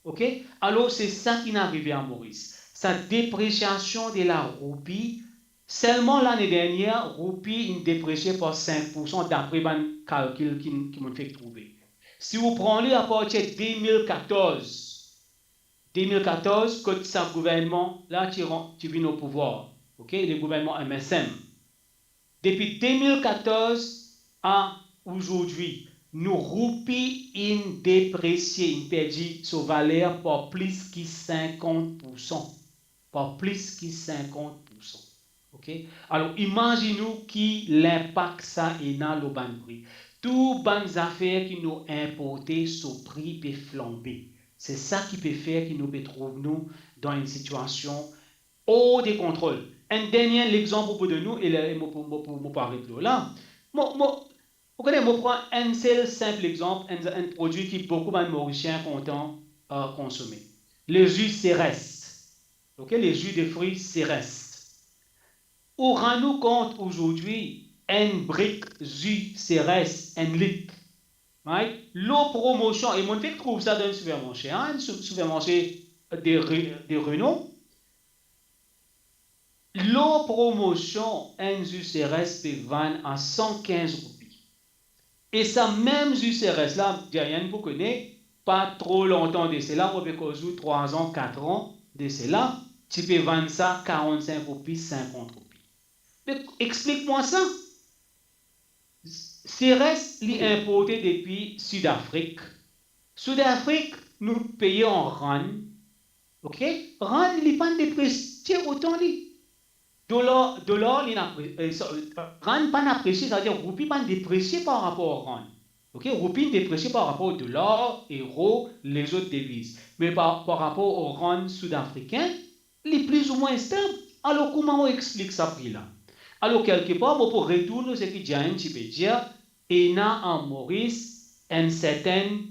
Ok? Alor, se sa ki'nn arive a Moris. Sa depresiasion de laroupi, selman lane dernier, roupi inn depresie par sink poursan, dapre bann kalkil ki, ki mo'nn fek trouve. Si ou pran li apartir de mil katorz, de mil katorz, kot sa gouvernman la ti ran-, ti vinn o pouvwar, ok, le gouvernman M S M. Depi de mil katorz a azordi, nou roupi inn depresie, inn perdi so valer par plis ki sinkant poursan. Par plis ki sinkant poursan. Ok? Alor, imazinn ou ki linpak sa ena lor bann pri. Tou bann zafer ki nou inporte, so pri pe flanbe. Se sa ki pe fer ki nou pe trouv nou dan enn sitiasion hors de kontrol. Enn dernie lexanp pou, pou donn nou, e la, mo pou, mo pou, mo pou aret lor la. Mo, mo, ou kone, mo pran enn sel sinp lexanp, enn, enn prodwi ki boukou bann Morisien kontan, euh, konsome. Le jus Ceres. Ok, le jus de fruits Ceres. Ou rann ou kont azordi, enn brik jus Ceres, enn lit, right? Lor promosion, e mo'nn fek trouv sa dan enn sipermarse, hein, enn si-, sipermarse de re-, de renom. Lor promosion, enn jus Ceres pe vann a san kinz roupi. E sa mem jus Ceres la, Jayen pou kone, pa tro lontan de sela, mo pe koz ou trwa an, kat an de sela, ti pe vann sa karannsink roupi, sinkant roupi. Me explik mwa sa. Ceres, li inporte depi Sidafrik. Sidafrik, nou peye an rann. Ok? Rann, li pa'nn depresie otan li. Dolar, dolar, li inn apre-, eh, so-, rann pa'nn apresie, savedir roupi pa'nn depresie par rapor rann. Ok? Roupi inn depresie par rapor dolar, ero, lezot deviz. Me par, par rapor rann sidafrikin, li plizoumwin stab. Alor, kouma ou explik sa pri la? Alor, kelkepar, mo pou retourn lor seki Jayen ti pe dir, ena an Moris enn sertenn,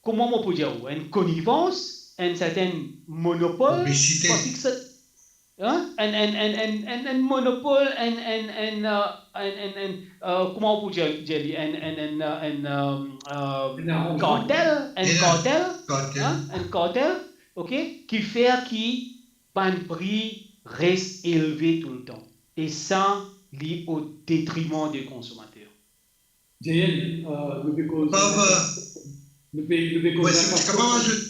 kouma mo pou dir ou, enn konivans, enn sertenn monopol, Konplisite. Parski sa, hein? Enn, enn, enn, enn, enn, enn monopol, enn, enn, enn, euh, enn, enn, enn, euh, kouma ou pou dir, dir li, enn, enn, enn, euh, enn, euh, euh, Enn aranzman. Kartel, enn Enn kartel, kartel. Hein? Enn kartel, ok? Ki fer ki bann pri res elve toultan. E sa, li o detriman de konsomater. Jayen, euh, nou pe koz, Pa, pa. nou pe, nou pe koz Wi, si mo ti kapav azout.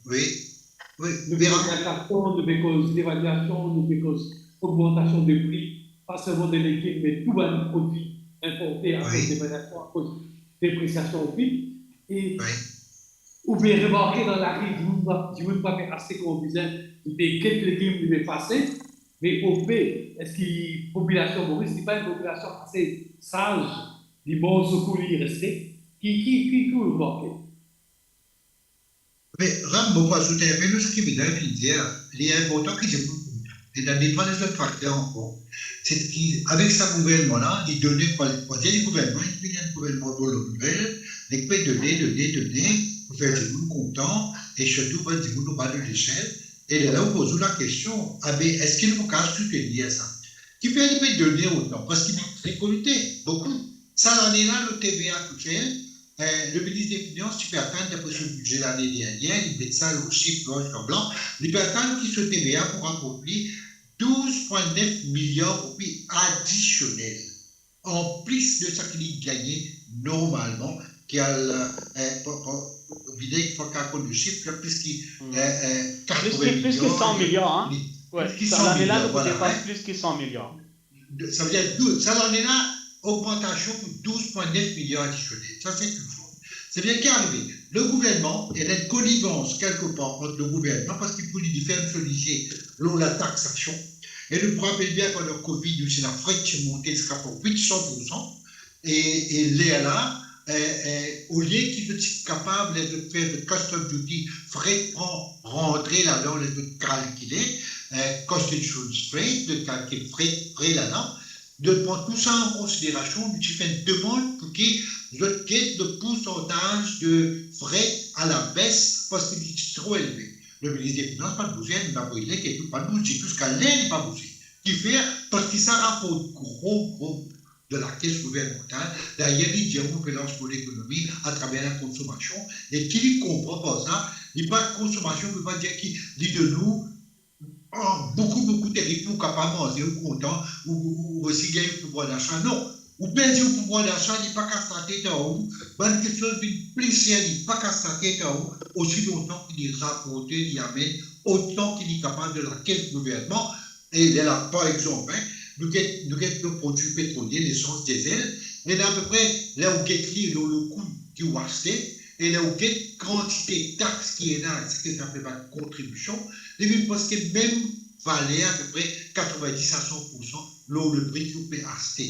Wi, wi. Nou pe Vera. Koz linflasion, nou pe koz devalwasion, nou pe koz ogmantasion de pri, pa selman de legim, me tou bann prodwi inporte Wi. Akoz devalwasion, akoz depresiasion roupi. E Wi. ou pe remarke dan lari, dimoun pa, dimoun pa pe aste kouma bizin, li pe get legim, li pe pase, me ofe, eski popilasion Moris, li pa enn popilasion ase saz, li manz so kou, li reste? Ki, ki, ki, ki ou remarke? Me, Ram, mo pou azout enpe lor seki Vida finn dir, li inportan ki dimoun konpran. E dan de trwa lezot fakter ankor, se ki, avek sa gouvernman la, li done, kwa, kwa dir li gouvernman, li vinn enn gouvernman volonter, li pe done, done, done, pou fer dimoun kontan, e sirtou bann dimoun anba de lesel. E lerla ou poz ou lakestion, abe, eski nou kapav soutenir sa? Kifer li pe done otan? Parski li rekolte boukou. Sa lane la, le T V A tousel, eh, le minis de finans ti pe atann, dapre so bize lane dernie, li met sa lor sif nwar lor blan, li pe atann ki so T V A pou raport li douz pwin nef miliar roupi adisionel, anplis de sa ki li gagne normalman, ki al, eh, pa, pa, vide ki fwa ki al konn le sif, li plis ki, Hmm. eh, eh, Plis ki, katrovin plis ki miliar, san miliar, hein? li, Ouais, plis ki sa, san lane la, miliar, nou pou voilà, depas hein. Plis ki san miliar. De, savedir, dou-, sa lane la, ogmantasion pou douz pwin nef miliar adisionel. Sa, se enn fwa. Savedir ki arive? Le gouvernman, ena enn konivans kelkepar ant le gouvernman, parski pou li, li ferm so lizie lor lataxasion. E nou pou rapel bien, pandan Covid, nou ti ena fret ti monte ziska wit san poursan. E, e lerla, eh, eh, olie ki zot ti kapav, ler zot fer zot custom duty, fret pran rantre ladan, ler zot kalkile, eh, customs freight, zot kalkil fret, fret ladan, zot pran tou sa an konsiderasion, nou ti fer enn demann pou ki zot get le poursantaz de fret a la bes, parski li ti tro elve. Le minis de finans pa ti bouze, nou avoy let e tou, pa ti bouze, ziska ler li pa bouze. Kifer? Parski sa raport gro, gro de la caisse gouvernementale. Dayer, li dir ou, nou pe lans nou lekonomi atraver lakonsomasion. E ki li konpran par sa? Li pa, konsomasion pe pa dir ki li donn ou, ah, boukou, boukou terib pou ou kapav manze, ou kontan, ou, ou, ou osi gagn pouvwar dasa. Non. Ou perdi ou pouvwar dasa, li pa kas latet ar ou. Bann kiksoz vinn pli ser, li pa kas latet ar ou, osi lontan ki li raporte, li amenn otan ki li kapav de la caisse gouverneman. E lerla, par exanp, hein, nou get, nou get nou prodwi petrolie, lesans, diesel, Ena apepre, ler ou get li lor lekou ki ou aste, e ler ou get kantite tax ki ena, seki apel bann kontribision, li vinn preske mem valer, apepre katrevin-dis a san poursan lor lepri ki ou pe aste.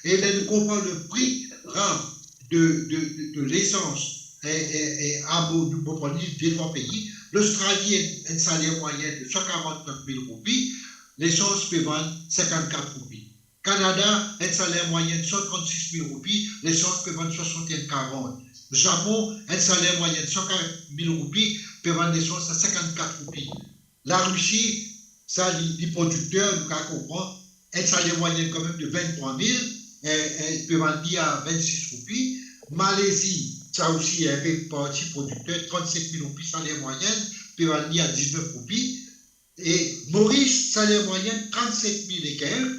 E ler nou konpar lepri, Ram, de, de, de, de lesans, e, e, e, a mo-, nou, mo pran li de trwa pei. Lostrali, enn, enn saler mwayenn de san karant-kat mil roupi, lesans pe vann sinkant-kat roupi. Kanada, enn saler mwayenn san trant-sis mil roupi, lesans pe vann swasant-enn karant. Zapon, enn saler mwayenn san-kat mil roupi, pe vann lesans a sinkant-kat roupi. Larisi, sa li, li prodikter, nou kapav konpran, enn saler mwayenn kanmem de vinn-trwa mil, e, e, pe vann li a vinn-sis roupi. Malezi, sa osi, enn pe parti prodikter, trant-sink mil roupi saler mwayenn, pe vann li a diznef roupi. E Moris, saler mwayenn trant-set mil e kelk,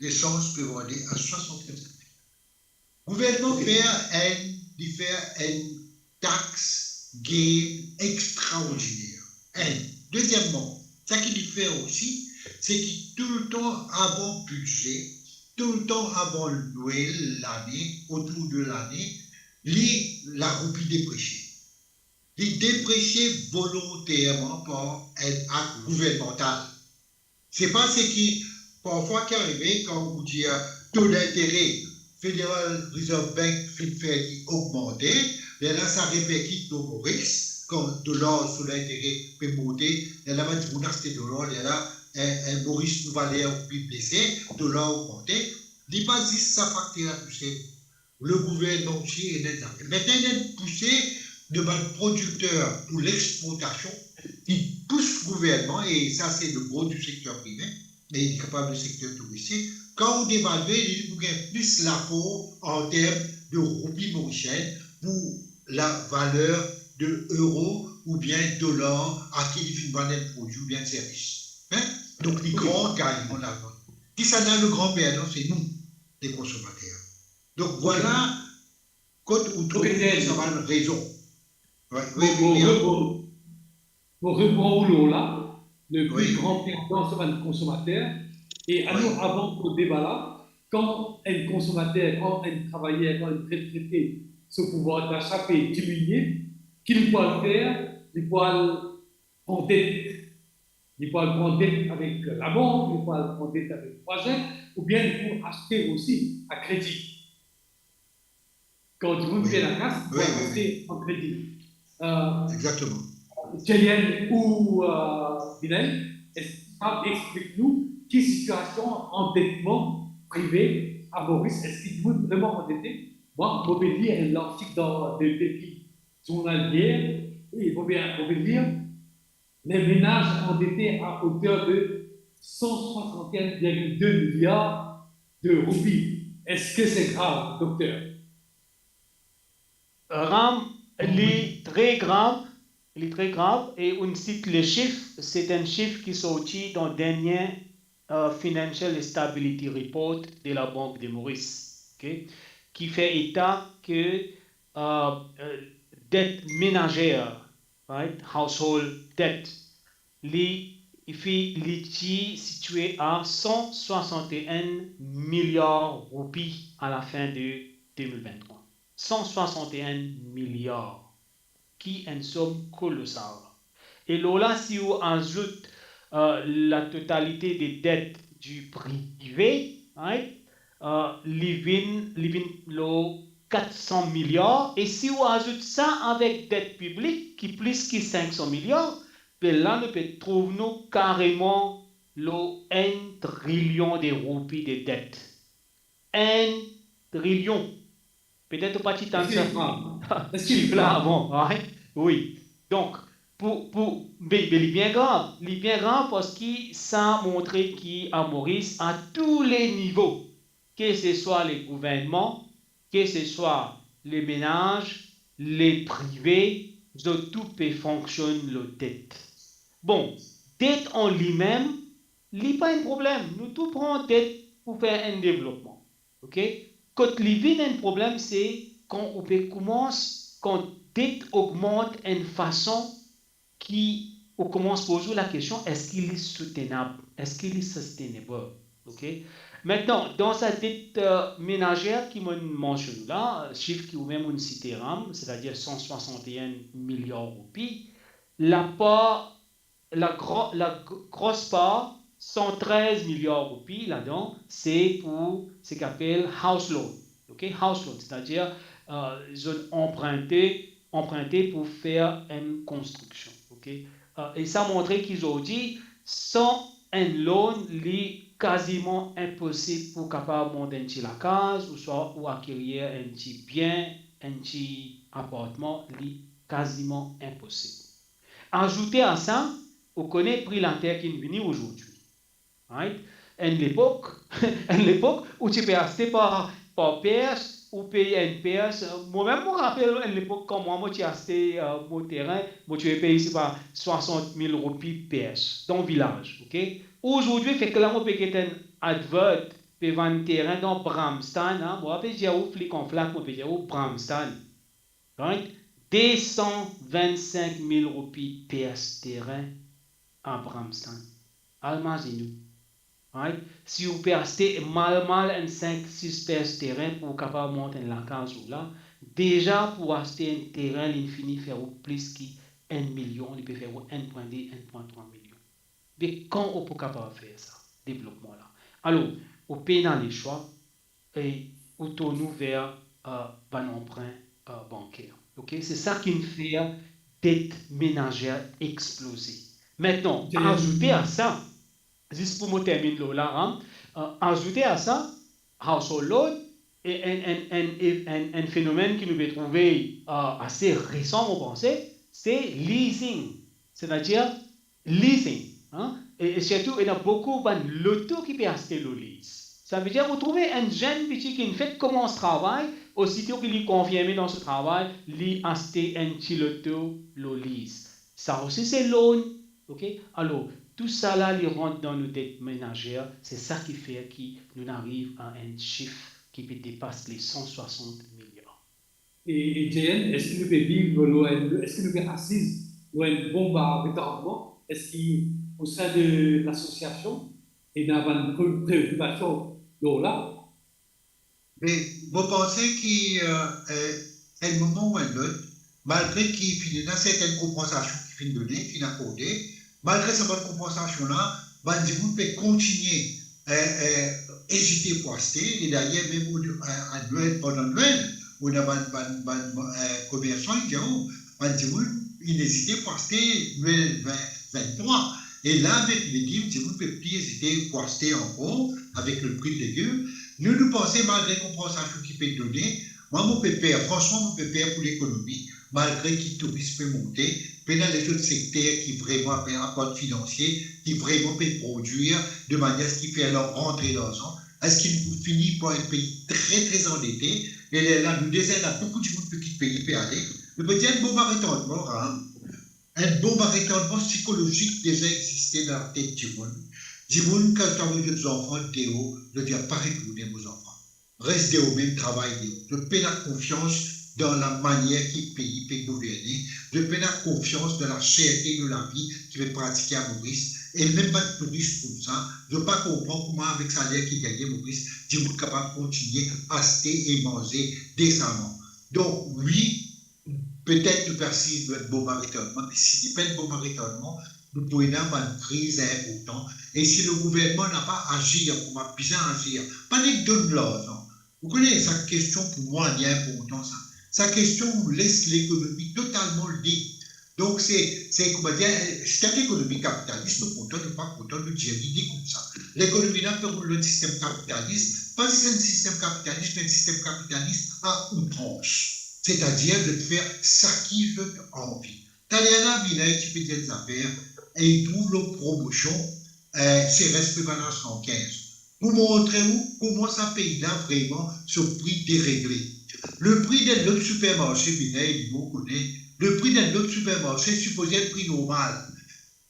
lesans pe vann li a swasant-enn. Gouvernman fer enn, li fer enn tax game extraordiner. Enn. Dezieman, seki li fer osi, seki toultan avan bize, toultan avan Nwel, lane, otour de lane, li, laroupi depresie. Li depresie volonterman par enn akt gouvernmantal. Se pa seki, parfwa ki arive, kan ou dir to dintere, Federal Reserve Bank finn fer li ogmante, lerla sa reperkit lor Moris, kan dolar, to dintere pe monte, lerla bann dimoun aste dolar, lerla, e, e, Moris nou valer roupi bese, dolar ogmante. Li pa zis sa fakter la tousel. Legouvernman osi ena enn zafer. Aster ena enn pouse de bann prodikter pou lexportasion ki pous gouvernman, e sa se le gro di sekter prive, e li kapav le sekter touristik. Kan ou devalwe li, li pou gagn plis lapor an term de roupi morisien pou lavaler de euro oubien dolar a ki li finn vann enn prodwi oubien enn servis. Hein? Donk, li gran gagnan ladan. Kisannla le gran perdan? Se nou, le konsomater. Donk, vwala kot ou trouv sa bann rezon. Wi, wi, wi, mo repran ou lor la, le pli gran perdan se bann konsomater. E anou, avan nou deba la, kan enn konsomater, kan enn travayer, kan enn retrete, so pouvwar dasa pe diminie, ki li pou al fer? Li pou al pran det. Li pou al pran det avek labank, li pou al pran det avek vwazin, oubien li pou aste osi a kredi. Kan dimoun pe lakas, li pou aste an kredi. Exakteman. Thierry ou, e, Vinel, eski ou kapav explik nou ki sitiasion andetman prive a Moris? Eski dimoun vreman andete? Mwa, mo pe lir enn lartik dan, de, depi zournal yer, e mo pe, mo pe lir, les ménages endettés à hauteur de cent soixante et un virgule deux milliards de roupies. Est-ce que c'est grave, docteur? Ram, li tre grav, li tre grav, e ou'nn sit le sif, se enn sif ki sorti dan dernie, e, Financial Stability Report de Labank de Moris, ok, ki fer eta ke, e, e, det menazer, right, household debt, li, fi-, li ti sitwe a san swasantenn miliar roupi a lafin de de mil vinn-trwa. San swasantenn miliar, ki enn som kolosal. E lor la, si ou azout, e, la totalite de det di prive, right, e, li vinn, li vinn lor kat san miliar, e si ou azout sa avek det piblik ki plis ki sink san miliar, be la nou pe trouv nou kareman lor enn trilion de roupi de det. Enn trilion. Petet ou pa ti tann sa sif la avan, right? Wi. Donk, pou, pou, be, be li bien grav. Li bien grav parski sa montre ki a Moris, a tou le nivo, ke se swa le gouvernman, ke se swa le menaz, le prive, zot tou pe fonksionn lor det. Bon, det an limem, li pa enn problem. Nou tou pran det pou fer enn devlopman. Ok? Kot li vinn enn problem, se kan ou pe koumans, kan det ogmant enn fason ki ou koumans poz ou lakestion, eski li soutenab? Eski li sustainable? Ok? Aster, dan sa det, euh, menazer ki mo'nn mansionn la, sif ki oumem ou'nn site, Ram, setadir san swasant-e-enn miliar roupi, lapar, la gra-, la gr-, gros par, san trez miliar roupi ladan, se pou seki apel house loan. Ok? House loan, setadir, euh, zot anprinte, anprinte pou fer enn konstriksion. Ok? Euh, e sa montre ki zordi, san enn loan, li kaziman inposib pou kapav mont enn ti lakaz, ouswa ou akirir enn ti bien, enn ti apartman, li kaziman inposib. Azoute a sa, ou kone pri later ki'nn vini ozordi. Right? Enn lepok, enn lepok, ou ti pe aste par, par pers, ou pey enn pers. Mo mem, mo rapel enn lepok, kan mwa, mo ti aste, euh, mo terin, mo ti pe pey, sepa, swasant mil roupi pers, dan vilaz, ok? Ozordi, fek la, mo pe get enn advert, pe vann terin dan Bramstan, hein? Mo pa pe dir ou Flic en Flac, mo pe dir ou Bramstan. Right? De san vinn-sink mil roupi pers terin a Bramstan. Al mazinn ou. Right? Si ou pe aste mal mal enn sink, sis pers terin pou ou kapav mont enn lakaz ou la, deza pou aste enn terin, li'nn fini fer ou plis ki enn milion, li pe fer ou enn pwin de, enn pwin trwa milion. Be kan ou pou kapav fer sa devlopman la? Alor, ou pena leswa, e ou tourn ou ver, euh, bann anprin, euh, banker. Ok? Se sa ki'nn fer det menazer exploze. Aster, azoute a sa, zis pou mo terminn lor la, hein, euh, azoute a sa, household loan, e enn, enn, enn, enn, enn fenomenn ki nou pe trouve, euh, ase resan, mo panse, se leasing. Setadir, leasing, hein? E, e sirtou, ena boukou bann loto ki pe aste lor lease. Savedir, ou trouve enn zenn piti ki'nn fek koumans travay, osito ki li konfirme dan so travay, li aste enn ti loto lor lease. Sa osi se loan, ok? Alor, tou sa la, li rant dan nou det menazer, se sa ki fer ki nou'nn ariv a enn sif ki pe depas le san swasant miliar. E, e J N, eski nou pe viv lor enn, eski nou pe asiz lor enn bonba retardman? Eski o sein de lasosiasion, ena bann pre-, preokipasion lor la? Me mo panse ki, euh, euh, enn moman ou enn lot, malgre ki finn ena sertenn konpansasion ki finn done, finn akorde, malgre sa bann konpansasion la, bann dimoun pe kontigne, eh, eh, ezite pou aste, e dayer mem, eh, a Nwel, pandan Nwel, ou ena bann, bann, bann, eh, komersan, inn dir, oh, bann dimoun inn ezite pou aste Nwel vin vinn-trwa. E la, avek legim, dimoun pe pli ezite pou aste ankor, avek le pri de legim. Nou, nou panse, malgre konpansasion ki pe done, mwa, mo pe per, fransman, mo pe per pou lekonomi, malgre ki tourism pe monte, pena lezot sekter ki vreman pe aport finansie, ki vreman pe prodwir de manier ki fer la rantre larzan. Eski nou pou fini par enn pei tre, tre andete? E lerla, nou deza ena boukou dimoun pe kit pei, pe ale. Nou pe dir enn bonba retardman, hein? Enn bonba retardman sikolozik deza existe dan latet dimoun. Dimoun, kan zot avoy zot zanfan deor, zot dir, "Pa retourne mo zanfan. Res deor mem, travay deor." Zot pena konfians dan lamanier ki pei pe gouverne. Zot pena konfians dan laserte de lavi ki pe pratike a Moris. E mem bann touris koumsa, zot pa konpran kouma avek saler ki gagne Moris, dimoun kapav kontigne aste e manze desaman. Donk, wi, petet nou pe asiz lor enn bonba retardman, me si li pa enn bonba retardman, nou pou ena bann kriz inportan. E si le gouvernman napa azir kouma bizin azir, pa nek donn larzan. Ou kone, sa kestion pou mwa, li inportan sa. Sa kestion, ou les lekonomi totalman lib. Donk, se, se, koumadir, eh, si enn lekonomi kapitalis, nou kontan, nou pa kontan, nou dir li, li koumsa. Lekonomi la pe roul lor enn sistem kapitalis, pa zis enn sistem kapitalis, me enn sistem kapitalis a outrans. Setadir, zot fer seki zot anvi. Taler la, Vinay ti pe dir enn zafer, e li trouv lor promosion, eh, Ceres pe vann a san kinz. Pou montre ou kouma sa pei la vreman so pri deregle. Le pri dan lot sipermarse, Vinay, li, ou kone, le pri dan lot sipermarse sipoze enn pri normal.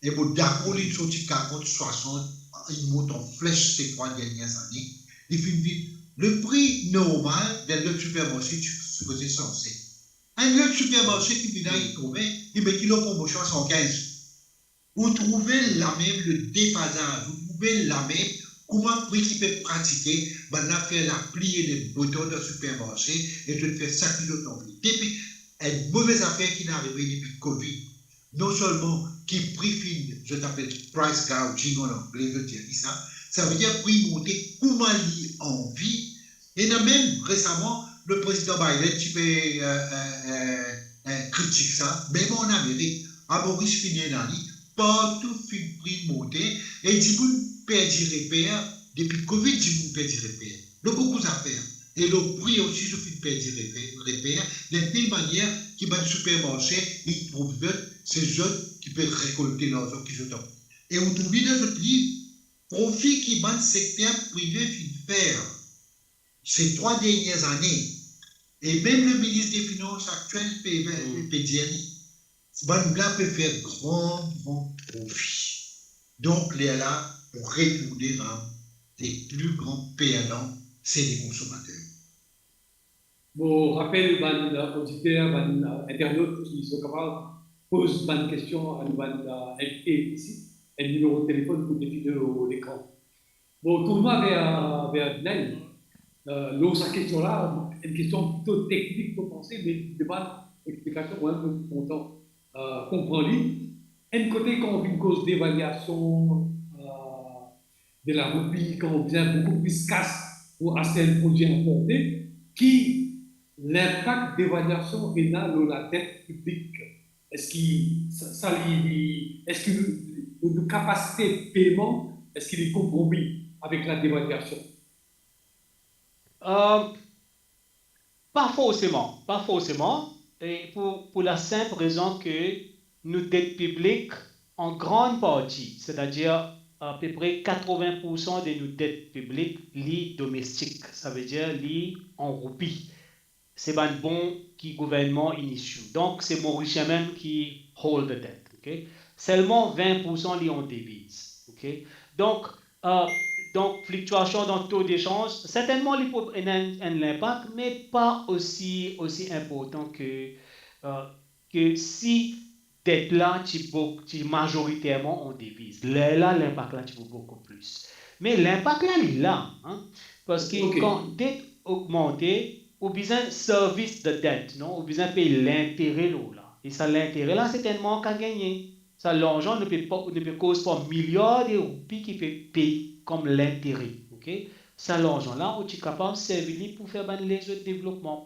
E mo dakor, li sorti karant, swasant, li mont an fles se trwa dernie ane. Li finn vinn, le pri normal dan lot sipermarse ti sipoze sanze. Enn lot sipermarse ki vinn, li trouve, li met li lor promosion a san kinz. Ou trouve lamem le defazaz, ou trouve lamem kouma pri ti pe pratike, bannla fer lapli e lebeton dan sipermarse e zot fer seki zot anvi. Depi, enn move zafer ki'nn arive depi Covid, non selman ki pri finn, zot apel price gouging an angle, zot dir li sa, savedir pri monte kouma li anvi. Ena mem resaman, le prezidan Biden ti pe, eh, eh, eh, eh, kritik sa, mem an Amerik, a Moris finn ena li, partou finn pri monte, e dimoun perdi reper, depi Covid, dimoun perdi reper. Lor boukou zafer. E lor pri osi, zot finn perdi reper, reper, dan tel manier ki bann sipermarse, inn trouv zot, se zot ki pe rekolte larzan ki zot anvi. E ou trouv li dan zot liv, profi ki bann sekter prive finn fer se trwa dernie ane, e mem le minis de finans aktiel pe, pe, pe dir li, bannla pe fer gran, gran profi. Donk, lerla, pou retourne, Ram, le pli gran perdan, se le konsomater. Mo rapel bann, eh, oditer, bann, eh, internaut ki zot kapav poz bann kestion a nou bann, eh, invite isi, enn nimero telefonn pou defi lor lekran. Bon, tourn mwa ver, ver Glenn. Eh, lor sa kestion la, enn kestion plito teknik mo panse, me demann explikasion, mwa mem mo kontan, eh, konpran li. Enn kote, kan ou vinn koz devaliasion, eh, de laroupi, kan ou bizin boukou plis kas pou aste enn prodwi inporte, ki linpak devaliasion ena lor ladet piblik? Eski sa, sa li, li, eski nou, nou, nou kapasite peyman, eski li konpromi avek ladevaliasion? Euh, pa forseman, pa forseman. E pou, pou la sinp rezon ke nou det piblik, an grann parti, setadir apepre katrovin poursan de nou det piblik, li domestik, savedir li an roupi. Se bann bon ki gouvernman inn issue. Donk, se Morisien mem ki hold the debt, ok? Selman vin poursan li an deviz, ok? Donk, euh, donk, fliktiasion dan to desanz, sertennman li pou ena enn, enn linpak, me pa osi, osi inportan ke, euh, ke si det la ti bou-, ti mazoriterman an deviz. Lerla, linpak la ti pou boukou plis. Me linpak la, li la, hein, parski, ok, kan det ogmante, ou bizin service the debt, non? Ou bizin pey lintere lor la. E sa lintere la, sertennman, ou ka gagne. Sa larzan, nou pe pa, nou pe koz par miliar de roupi ki pe pey kom lintere, ok? Sa larzan la, ou ti kapav servi li pou fer bann lezot devlopman.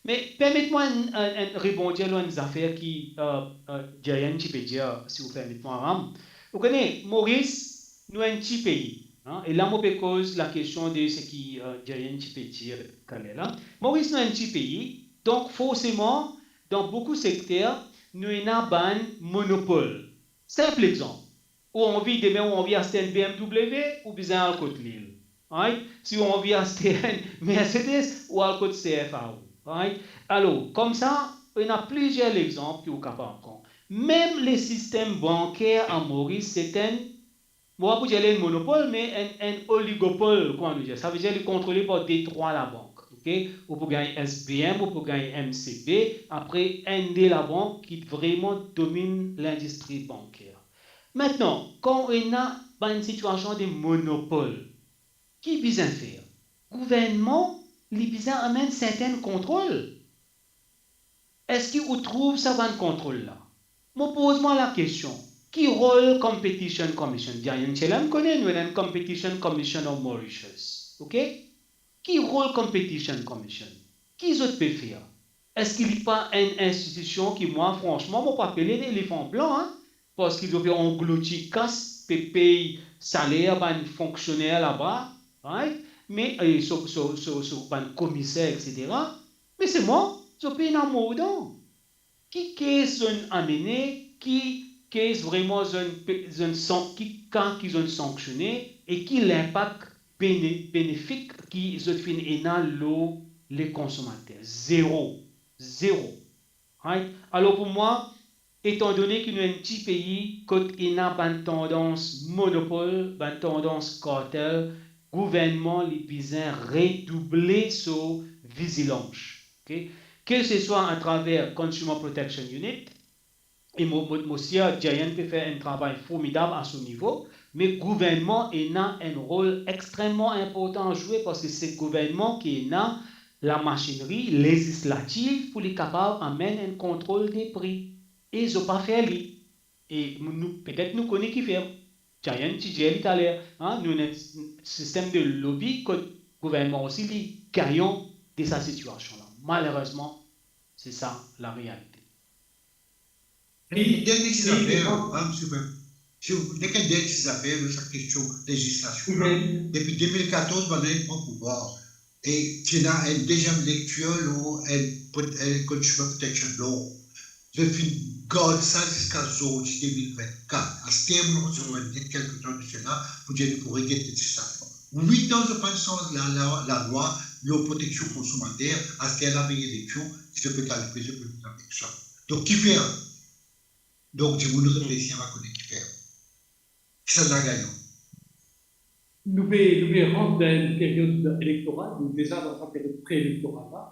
Me permet mwa enn, enn, enn rebondir lor enn zafer ki, euh, euh, Jayant ti pe dir, si ou permet mwa, Ram. Ou kone, Moris, nou enn ti pei, hein? E la mo pe koz lakestion de seki, euh, Jayant ti pe dir taler la. Moris, nou enn ti pei, donk forseman, dan boukou sekter, nou ena bann monopol. Sinp lexanp, ou anvi, demin ou anvi aste enn B M W, ou bizin al kot Lil, right? Si ou anvi aste enn Mercedes, ou al kot C F A O, right? Alor, koumsa, ena plizier lexanp ki ou kapav pran. Mem lesistem banker a Moris, se enn, mo pa pou dir li enn monopol, me enn, enn oligopol, kouma nou dir. Savedir li kontrole par de, trwa labank, ok? Ou pou gagn S B M, ou pou gagn M C B, apre enn, de labank ki vreman dominn lindistri banker. Aster, kan ou ena bann sitiasion de monopol, ki bizin fer? Gouvernman, li bizin amenn sertenn kontrol. Eski ou trouv sa bann kontrol la? Mo poz mwa lakestion, ki rol Competition Commission? Jayant ti la, mo kone nou ena enn Competition Commission of Mauritius, ok? Ki rol Competition Commission? Ki zot pe fer? Eski li pa enn institision ki, mwa, fransman, mo pou apel li elefan blan, hein? Parski zot pe anglouti kas, pe pey saler bann fonksioner laba, right? Me, e, so, so, so, so bann komiser, et cetera. Me selman, zot pena mor dan. Ki kes zot inn amene, ki kes vreman zot inn pe-, zot inn san-, ki ka ki zot inn sanksione, e ki linpak bene-, benefik ki zot finn ena lor lekonsomater? Zero. Zero. Right? Alor pou mwa, etandone ki nou enn ti pei kot ena bann tandans monopol, bann tandans kartel, gouvernman li bizin redouble so vizilans. Ok? Ke se swa atraver Consumer Protection Unit, e mo, mo, mo sir Jayant pe fer enn travay formidab a so nivo, Me gouvernman ena enn rol extreman inportan a zwe, parski se gouvernman ki ena lamasinri lezislativ pou li kapav amenn enn kontrol de pri. E zot pa fer li. E nou, petet nou kone kifer. Diane ti dir li taler, an, nou ena enn s-, sistem de lobi kot gouvernman osi, li gagnan de sa sitiasion la. Malerezman, se sa larealite. Enn dernie ti zafer, an, si ou permet. Si ou, nek enn dernie ti zafer lor sa kestion lezislasion la. Depi de mil katorz, bann la inn pran pouvwar. E ti ena enn deziem lektir lor enn, enn Consumer Protection Law. Zot finn gard sa ziska zordi de mil vennkat. Aster, nou resevoir enn let kelke zour de sela pou dir nou pou reget lezislasion. Wit an zot pa'nn sanz la, la, lalwa lor proteksion konsomater, aster la vey eleksion, ki zot pe galoupe, zot pe vinn avek sa. Donk, kifer? Donk, dimoun reflesi, va kone kifer. Kisannla gagnan? Nou pe, nou pe rant dan enn period elektoral, nou deza dan sa period pre-elektoral la,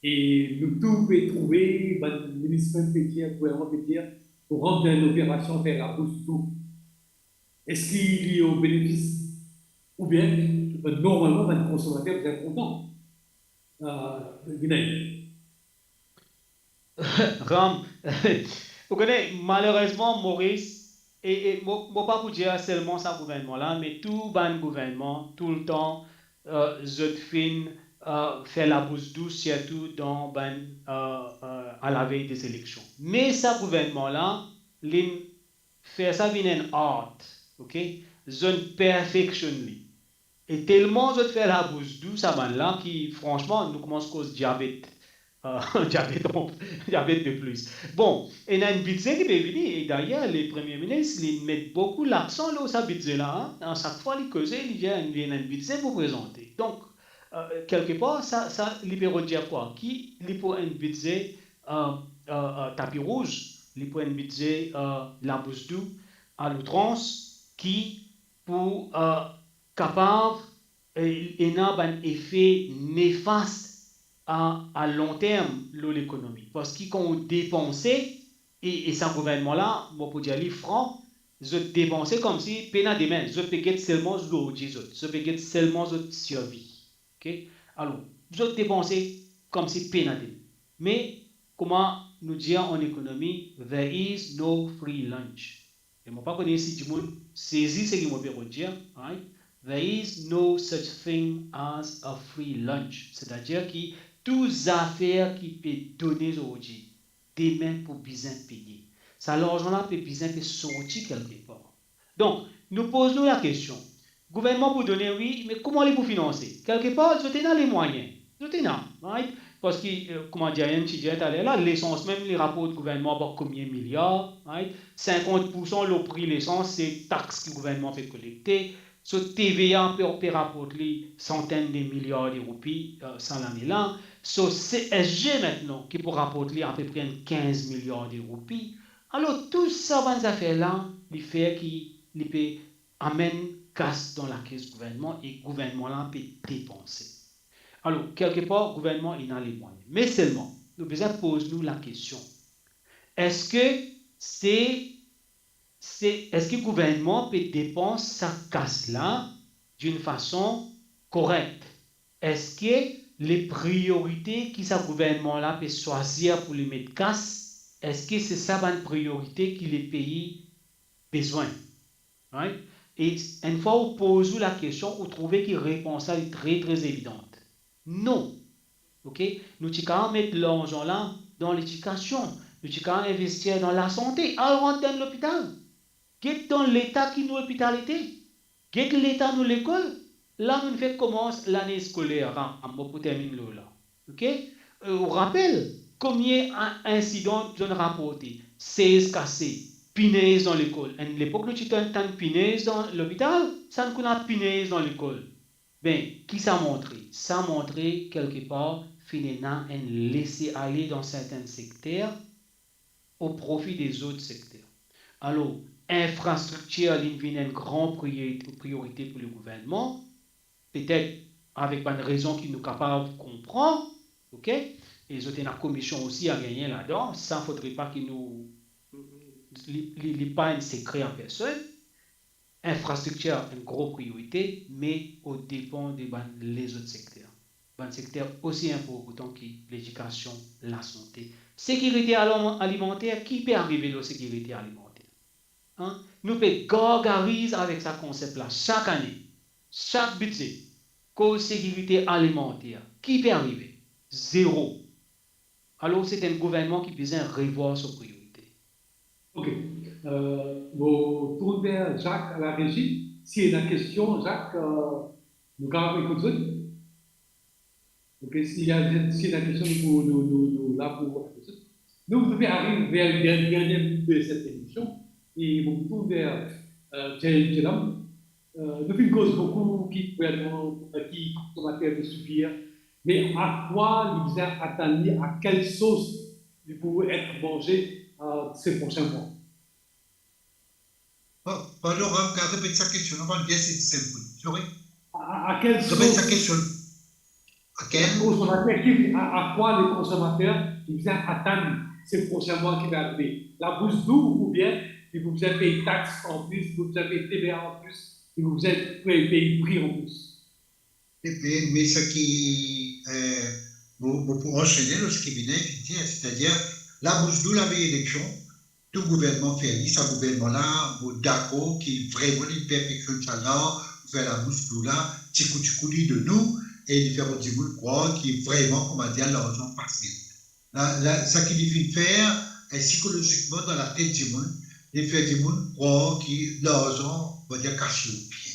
e nou tou pe trouve, bann minis mem pe dir, gouvernman pe dir, pou rant dan enn operasion fer labous dou. Eski li o benefis? Oubien, normalman, bann konsomater bizin kontan. Euh, Vinay. Ram, ou kone, malerezman, Moris, e, e mo, mo pa pou dir selman sa gouvernman la, me tou bann gouvernman, toultan, euh, zot finn, euh, fer labous dou, sirtou dan bann, euh, euh, alavey de eleksion. Me sa gouvernman la, linn fer sa vinn enn art, ok? Zot inn perfeksionn li. E telman zot fer labous dou sa bann la ki, fransman, nou koumans koz diabet. Euh, diabet, diabet de plis. Bon, ena enn bidze ki pe vini, e dayer, le Premie Minis, li met boukou laksan lor sa bidze la, an. A sak fwa li koze, li dir, li ena enn bidze pou prezante. Donk, euh, kelkepar, sa, sa, li pe rod dir kwa? Ki li pou enn bidze, euh, euh, euh, tapi rouz, li pou enn bidze, euh, labous dou, a loutrans, ki pou, euh, kapav, euh, ena bann efe nefast a, a lonterm lor lekonomi. Parski kan ou depanse, e, e sa gouvernman la, mo pou dir li fran, zot depanse koumsi pena demin, zot pe get selman zordi zot, zot pe get selman zot sirvi. Ok? Alor, zot depanse koumsi pena demin. Me, kouma nou dir an ekonomi, there is no free lunch. E mo pa kone si dimoun sezi seki mo pe rod dir, right? There is no such thing as a free lunch. Setadir ki tou zafer ki pe done zordi, demin pou bizin peye. Sa larzan la pe bizin pe sorti kelkepar. Donk, nou poz nou lakestion. Gouvernman pou done, wi, me kouma li pou finanse? Kelkepar, zot ena lemwayin. Zot ena, right? Parski, euh, kouma Diane ti dir taler la, lesans mem, li raport gouvernman pa konbien miliar, right? Sinkant poursan lor pri lesans, se tax ki gouvernman pe kolekte. So, T V A pe, pe raport li santenn de miliar de roupi, euh, sa lane la. So, C S G mintnan, ki pou raport li apepre enn kinz miliar de roupi. Alor, tou sa bann zafer la, li fer ki li pe amenn kas dan lakes gouvernman e gouvernman la pe depanse. Alor, kelkepar, gouvernman ena lemwayin. Me selman, nou bizin poz nou lakestion, eski se, se, eski gouvernman pe depans sa kas la d'une façon correcte? Eski le priorite ki sa gouvernman la pe swazir pou li met kas, eski se sa bann priorite ki lepei bizin? Right? E enn fwa ou poz ou lakestion, ou trouve ki repons la li tre, tre evidan. Non. Ok? Nou ti kapav met larzan la dan ledikasion, nou ti kapav investir dan lasante. Al rant dan lopital. Get dan leta ki nou lopital ete. Get leta nou lekol. La nou fek koumans lane eskoler, Ram, mo pou terminn lor la. Ok? Euh, ou rapel konbien in-, insidan zot raporte? Sez kase, pinez dan lekol. Enn lepok nou ti tann, tann pinez dan lopital, sa nou kone pinez dan lekol. Be, ki sa montre? Sa montre, kelkepar, finn ena enn lese ale dan sertin sekter o profi de zot sekter. Alor, infrastriktir, li vinn enn gran priori-, priorite pou legouvernman, petet avek bann rezon ki nou kapav konpran, ok? E zot ena komision osi a gagne ladan, sa fodre pa ki nou, li, li, li pa enn sekre a personn. Infrastriktir enn gro priyorite, me o depan de bann lezot sekter. Bann sekter osi inportan ki ledikasion, lasante, sekirite alom-, alimanter. Ki pe arive lor sekirite alimanter? An? Nou pe gargariz avek sa konsep la sak ane, sak bidze, koz sekirite alimanter. Ki pe arive? Zero. Alor, se enn gouvernman ki bizin revwar so priyorite. Ok. Euh, mo tourn ver Jacques à la régie. Si ena kestion, Jacques, euh, nou kapav ekout zot. Ok, si ena, si ena kestion, nou, nou, nou, nou la pou ekout zot. Nou, nou pe ariv ver dernie, dernie bout de set emision. E mo tourn ver, euh, Jay-, Jayram. Euh, nou finn koz boukou ki gouvernman, ki konsomater pe soufrir, me a kwa li bizin atann li, a kel sos li pou et manze, euh, se prosin mwa? Pa-, pardon, Ram, repet sa kestion, non, pa bien, se senp, sorry. A, a, a kel sos? Repet sa kestion. A kel? Konsomater ki, a, a kwa le konsomater li bizin atann se prosin mwa ki pe arive? Labous dou oubien li pou bizin pey tax anplis, li pou bizin pey T V A anplis, li pou bizin pey, pey pri anplis? Epi, me sa ki, eh, mo, mo pou ansene lor seki Vinay finn dir, setadir, labous dou lavey eleksion, tou gouvernman fer li, sa gouvernman la, mo dakor ki vreman li perfeksionn sa lar, pou fer labous dou la, tikou tikou li donn nou, e li fer bann dimoun krwar ki vreman, koumadir, larzan fasil. La, la, sa ki li finn fer, eh, sikolozikman dan latet dimoun, li fer dimoun krwar ki larzan, koumadir, kas lor pie.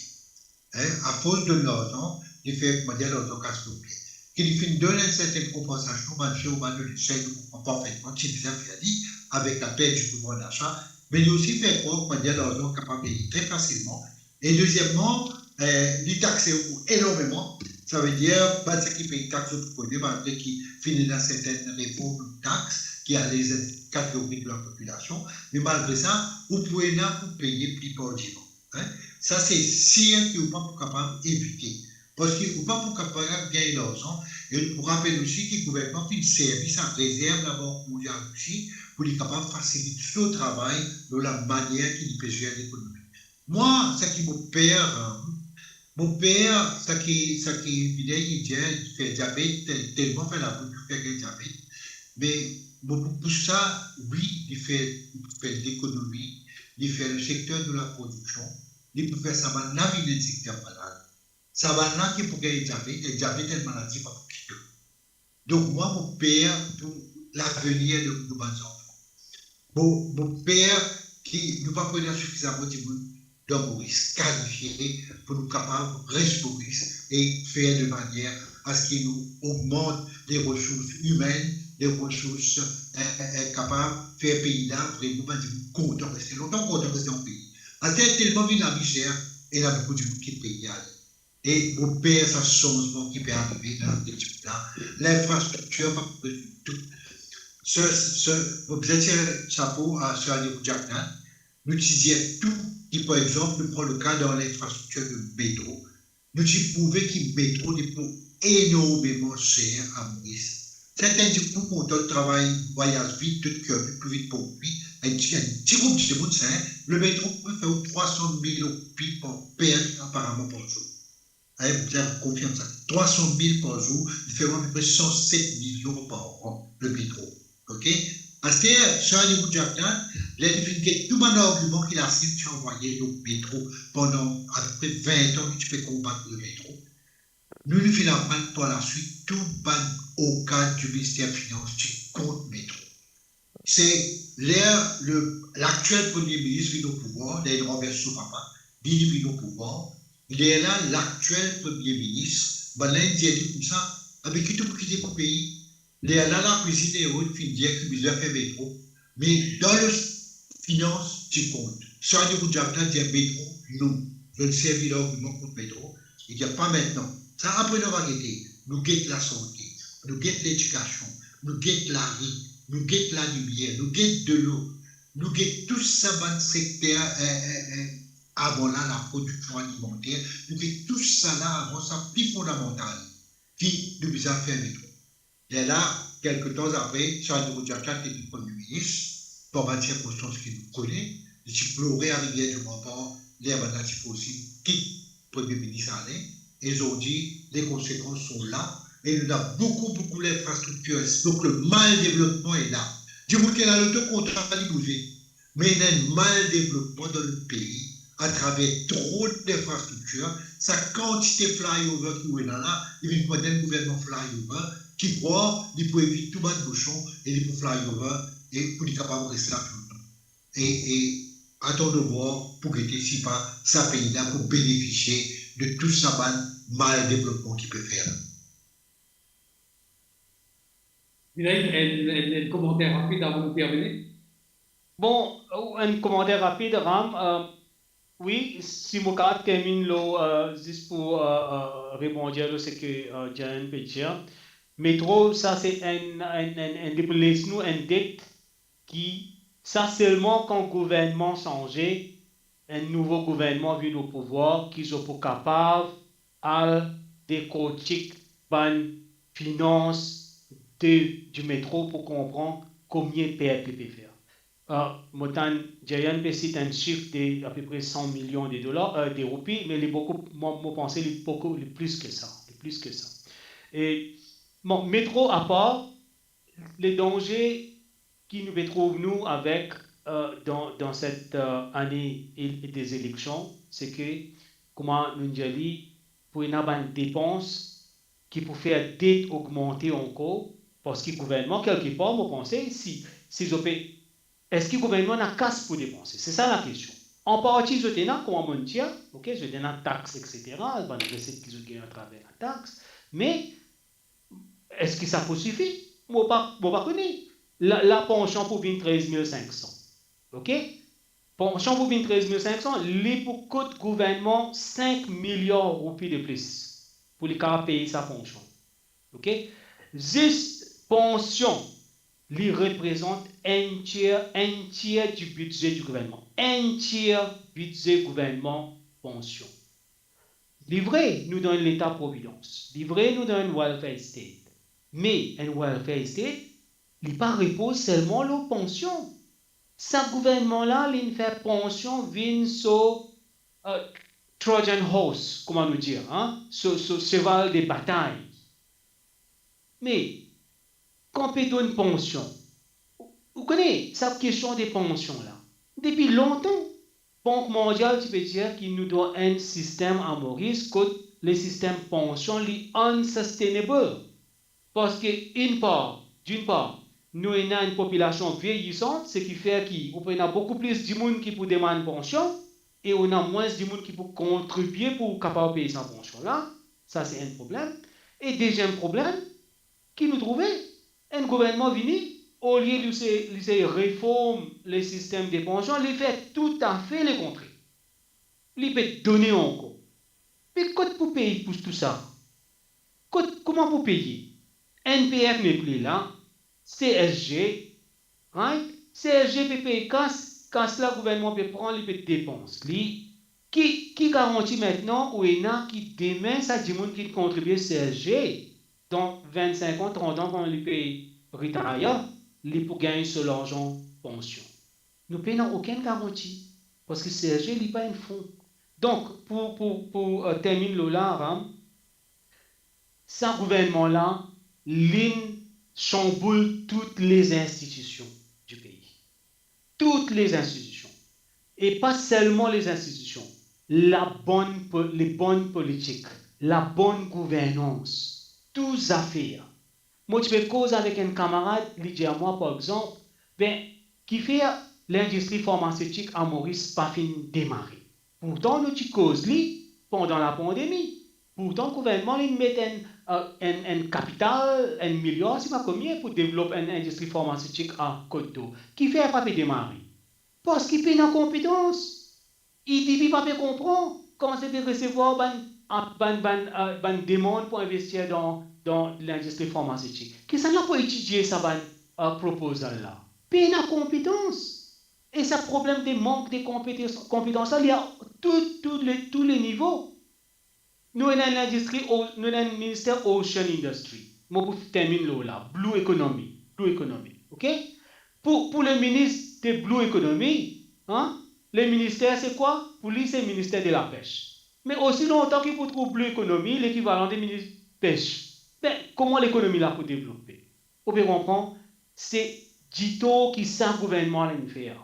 Hein, afors donn larzan, li fer, koumadir, larzan kas lor pie. Ki li finn donn enn sertenn konpansasion, bann frer ou bann sar, nou konpran parfetman ki bizin fer li, avek laperdi pouvoir dasa, me li osi fer krwar, koumadir, larzan kapav gagn tre fasilman. E dezieman, eh, li taxe ou enormeman. Savedir, bann seki pey tax, zot kone, malgre ki finn ena sertenn reform tax, ki ale zis kategori de lapopilasion, me malgre sa, ou pou ena pou peye plipar ditan. Hein? Sa, se sir ki ou pa pou kapav evite. Parski ou pa pou kapav gagn larzan, e nou pou rapel osi ki gouvernman finn servi sa rezerv Labank Mondial osi, pou li kapav fasilit so travay lor lamanier ki li pe zer lekonomi. Mwa, sa ki mo per, euh, mo per, sa ki, sa ki Vinay inn dir, li fer diabet, telman fer labout, li fer gagn diabet. Me mo pou pous sa, wi, li fer, li pou fer lekonomi, li fer le sekter de laprodiksion, li pou fer sa bann la vinn enn sekter malad. Sa bann la ki pou gagn diabet, e diabet enn maladi pa pou kit ou. Donk, mwa, mo per pou lavenir de, de bann zanfan. Mo, mo per ki nou pa pou ena sifizaman dimoun dan Moris kalifie pou nou kapav res Moris e fer de manier a se ki nou ogmant le resours imenn, le resours, eh, eh, kapav fer pei la vreman bann dimoun kontan reste. Lontan kontan reste an pei. Aster telman vinn lavi ser, ena boukou dimoun kit pei ale. E mo per sa sanzman ki pe arive dan latet dimoun la, linfrastriktir pa pou rezoud tou. Sir, sir, mo bizin tir sapo a Sir Anirudh Jagannath. Nou ti dir tou ki, par exanp, nou pran le ka dan linfrastriktir de metro, nou ti prouve ki metro li pou enormeman ser a Moris. Serten dimoun kontan travay, vwayaz vit, zot kourir pli vit pou wi. Enn ti, enn ti group dimoun sa, le metro pou fer ou trwa san mil roupi par, per, aparaman par zour. Ayo, pou bizin konfirm sa. Trwa san mil par zour, li fer apepre san set milion par an, le metro. Ok? Aster, Sir Anirudh Jagannath, ler li finn get tou bann argiman ki Lasinn ti anvoye lor metro pandan apepre vin tan, li ti pe konbat le metro. Nou, nou finn aprann par laswit tou bann o kad di Minister Finans ti kont metro. Se ler le, laktiel Premie Minis vinn o pouvwar, ler inn ranvers so papa, li vinn o pouvwar, lerla laktiel Premie Minis, bann la inn dir li koumsa, "Abe, ki to pou kite mo pei?" Lerla Lakwizinn Erod finn dir ki bizin fer metro, me dan le finans ti kont. Sir Anirudh Jagannath dir metro, non. Zot servi largiman kont metro. Li dir, "Pa mintnan. Sa apre nou va gete." Nou get lasante, nou get ledikasion, nou get lari, nou get lalimier, nou get delo, nou get tou sa bann sekter, eh, eh, eh, avan la, laprodiksion alimanter, nou get tou sa la avan, sa pli fondamantal ki nou bizin fer metro. Lerla, kelke tan apre, Sir Anirudh Jagannath ti vinn Premie Minis, par bann sirkonstans ki nou kone, li ti plore a Rivière du Rempart, ler bannla ti forsi kit Premie Minis ale, e zordi, les conséquences sont là, e nou ena boukou, boukou linfrastriktir, donk le mal devlopman est là. Dimoun ki ena loto kontan li bouze, me ena enn mal devlopman dan nou pei atraver tro linfrastriktir, sa kantite flyover ki ou ena la, li vinn kouma enn gouvernman flyover, ki krwar li pou evit tou bann boson e li pou flyover e pou li kapav res la pli lontan. E, e atann de voir pou gete si pa sa pei la pou benefisie de tou sa bann mal devlopman ki pe fer la. Zinaïd, enn, enn, enn komanter rapid avan nou termine. Bon, enn komanter rapid, Ram. Euh, wi, si mo kapav terminn lor, euh, zis pou, euh, euh, rebondir lor seki, euh, Jayan pe dir. Metro, sa se enn, enn, enn, enn, li pou les nou enn det ki, sa selman kan gouvernman sanze, enn nouvo gouvernman vinn o pouvwar, ki zot pou kapav al dekortik bann finans de, di metro pou konpran komie pert li pe fer. Euh, mo tann Jayan pe sit enn sif de apepre san milion de dolar, euh, de roupi, me li boukou, mo, mo panse li boukou, li plis ki sa, li plis ki sa. E, bon, metro apar, le danze ki nou pe trouv nou avek, euh, dan, dan set, euh, ane e, e de zeleksion, se ki, kouma nou dir li, pou ena bann depans ki pou fer det ogmante ankor, parski gouvernman, kelkepar, mo panse, si, si zot pe, eski gouvernman ena kas pou depanse? Se sa lakestion. An parti, zot ena, kouma mo'nn dir, ok, zot ena tax, et cetera, bann reset ki zot gagn atraver latax, me eski sa pou sifi? Mo pa, mo pa kone. La, la pansion pou vinn trez mil sink san. Ok? Pansion pou vinn trez mil sink san, li pou kout gouvernman sink miliar roupi de plis pou li kapav pey sa pansion. Ok? Zis pansion, li reprezant enn tier, enn tier di bidze di gouvernman. Enn tier bidze gouvernman, pansion. Li vre, nou dan enn leta providans. Li vre, nou dan enn welfare state. Me enn welfare state, li pa repoz selman lor pansion. Sa gouvernman la, li'nn fer pansion vinn so, euh, Trojan horse, kouma nou dir, hein? So, so seval de batay. Me, kan pe donn pansion, ou, ou kone sa kestion de pansion la, depi lontan, Bank Mondial ti pe dir ki nou dan enn sistem a Moris kot le sistem pansion li unsustainable. Parski, enn par, d'une part, nou ena enn popilasion vieyisan, seki fer ki ou pou ena boukou plis dimoun ki pou demann pansion, e ou ena mwins dimoun ki pou kontribie pou kapav pey sa pansion la. Sa se enn problem. E deziem problem ki nou trouve, enn gouvernman vini, olie li se, li se reform le sistem de pansion, li fer toutafe lekontre. Li pe done ankor. Me kot pou pey pou tou sa? Kot, kouma pou peye? N P F nepli la, C S G, right? C S G pe pey kas, kas la gouvernman pe pran, li pe depans li. Ki, ki garanti mintnan ou ena ki demin sa dimoun ki kontribie C S G, dan vinn sink an, trant an, kan li pe retire, li pou gagn so larzan pansion? Nou pena okenn garanti, parski C S G li pa enn fon. Donk, pou, pou, pou, euh, terminn lor la, Ram, sa gouvernman la, li'nn chanboul tou le zinstitision di pei. Tou le zinstitision. E pa selman le zinstitision. Labonn po-, lebonn politik, labonn gouvernans, tou zafer. Mo ti pe koz avek enn kamarad, li dir mwa, par exanp, be, kifer lindistri farmasitik a Moris pa finn demare? Pourtan, nou ti koz li pandan lapandemi. Pourtan, gouvernman li'nn met enn, euh, enn, enn kapital, enn miliar, sipa konbien, pou devlop enn indistri farmasitik a Kot Dor. Kifer pa pe demare? Parski pena konpetans. A D B pa pe konpran kan zot pe resevwar bann, bann, bann, euh, bann demann pou investir dan, dan lindistri farmasitik. Kisannla pou etidie sa bann, euh, proposal la? Pena konpetans. E sa problem de mank de konpetans, konpetans la, li a tou, tou le, tou le nivo. Nou ena enn lindistri o-, nou ena enn minister Ocean Industry. Mo pou terminn lor la, blue economy, blue economy, ok? Pou, pou le minis de blue economy, hein, Le minister se kwa? Pou li, se minister de lapes. Me osi lontan ki pou trouv lekonomi, lekivalan de minis pes, be, kouma lekonomi la pou devlope? Ou pe konpran? Se ditor ki sa gouvernman la inn fer.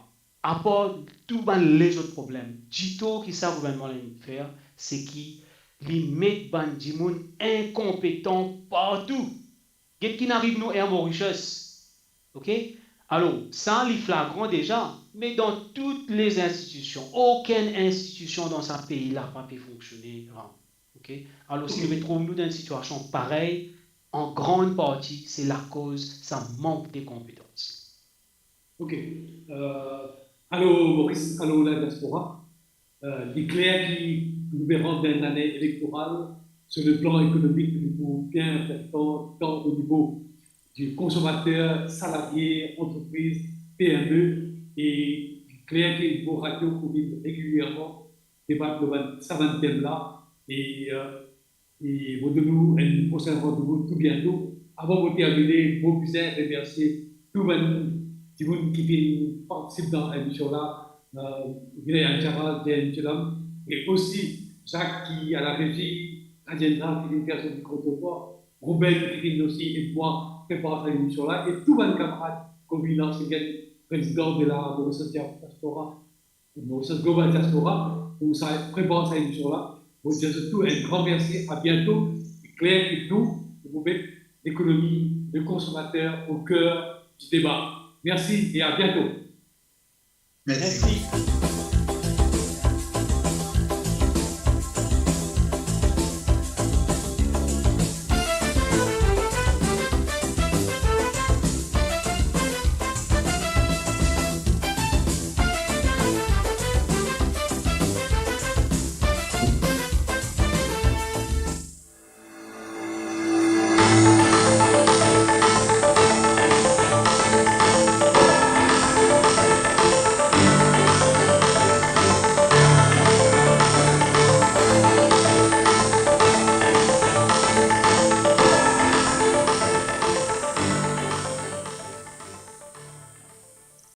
Apar tou bann lezot problem, ditor ki sa gouvernman la inn fer, se ki li met bann dimoun inkonpetan partou. Get ki'nn ariv nou Air Mauritius. Ok? Alor, sa li flagran deza, me dan tout les institutions, okenn institusion dan sa pei la pa pe fonksione, ok? Alor, si nou retrouv nou dan enn sitiasion parey, an grann parti, se lakoz sa mank de konpetans. Ok. Euh, alor, Maurice, alor, la diaspora, euh, li kler ki nou pe rant dan enn lane elektoral, sur le plan économique, nou pou bien fer tan, tan o nivo di konsomater, salarie, antrepriz, P M E, e kler ki nou radio pou vinn regilierman debat lor bann, sa bann tem la, e, euh, e mo donn nou enn prosin randevou tou biento. Avan mo termine, mo bizin remersie tou bann dimoun ki finn partisip dan emision la, euh, Vinay Ancharal, J M Chilam, e osi Jacques ki a la rezi, Rajendra ki finn fer so mikro-trotwar, Ruben ki finn osi ed mwa prepar sa emision la, e tou bann kamarad komi Larsengenn, prezidan de la Mauritius Diaspora, Mauritius Global Diaspora, pou sa, prepar sa emision la. Mo dir zot tou enn gran mersi, a biento. Li kler ki nou, nou pou met lekonomi, le konsomater o ker di deba. Mersi e a biento. Mersi. Mersi.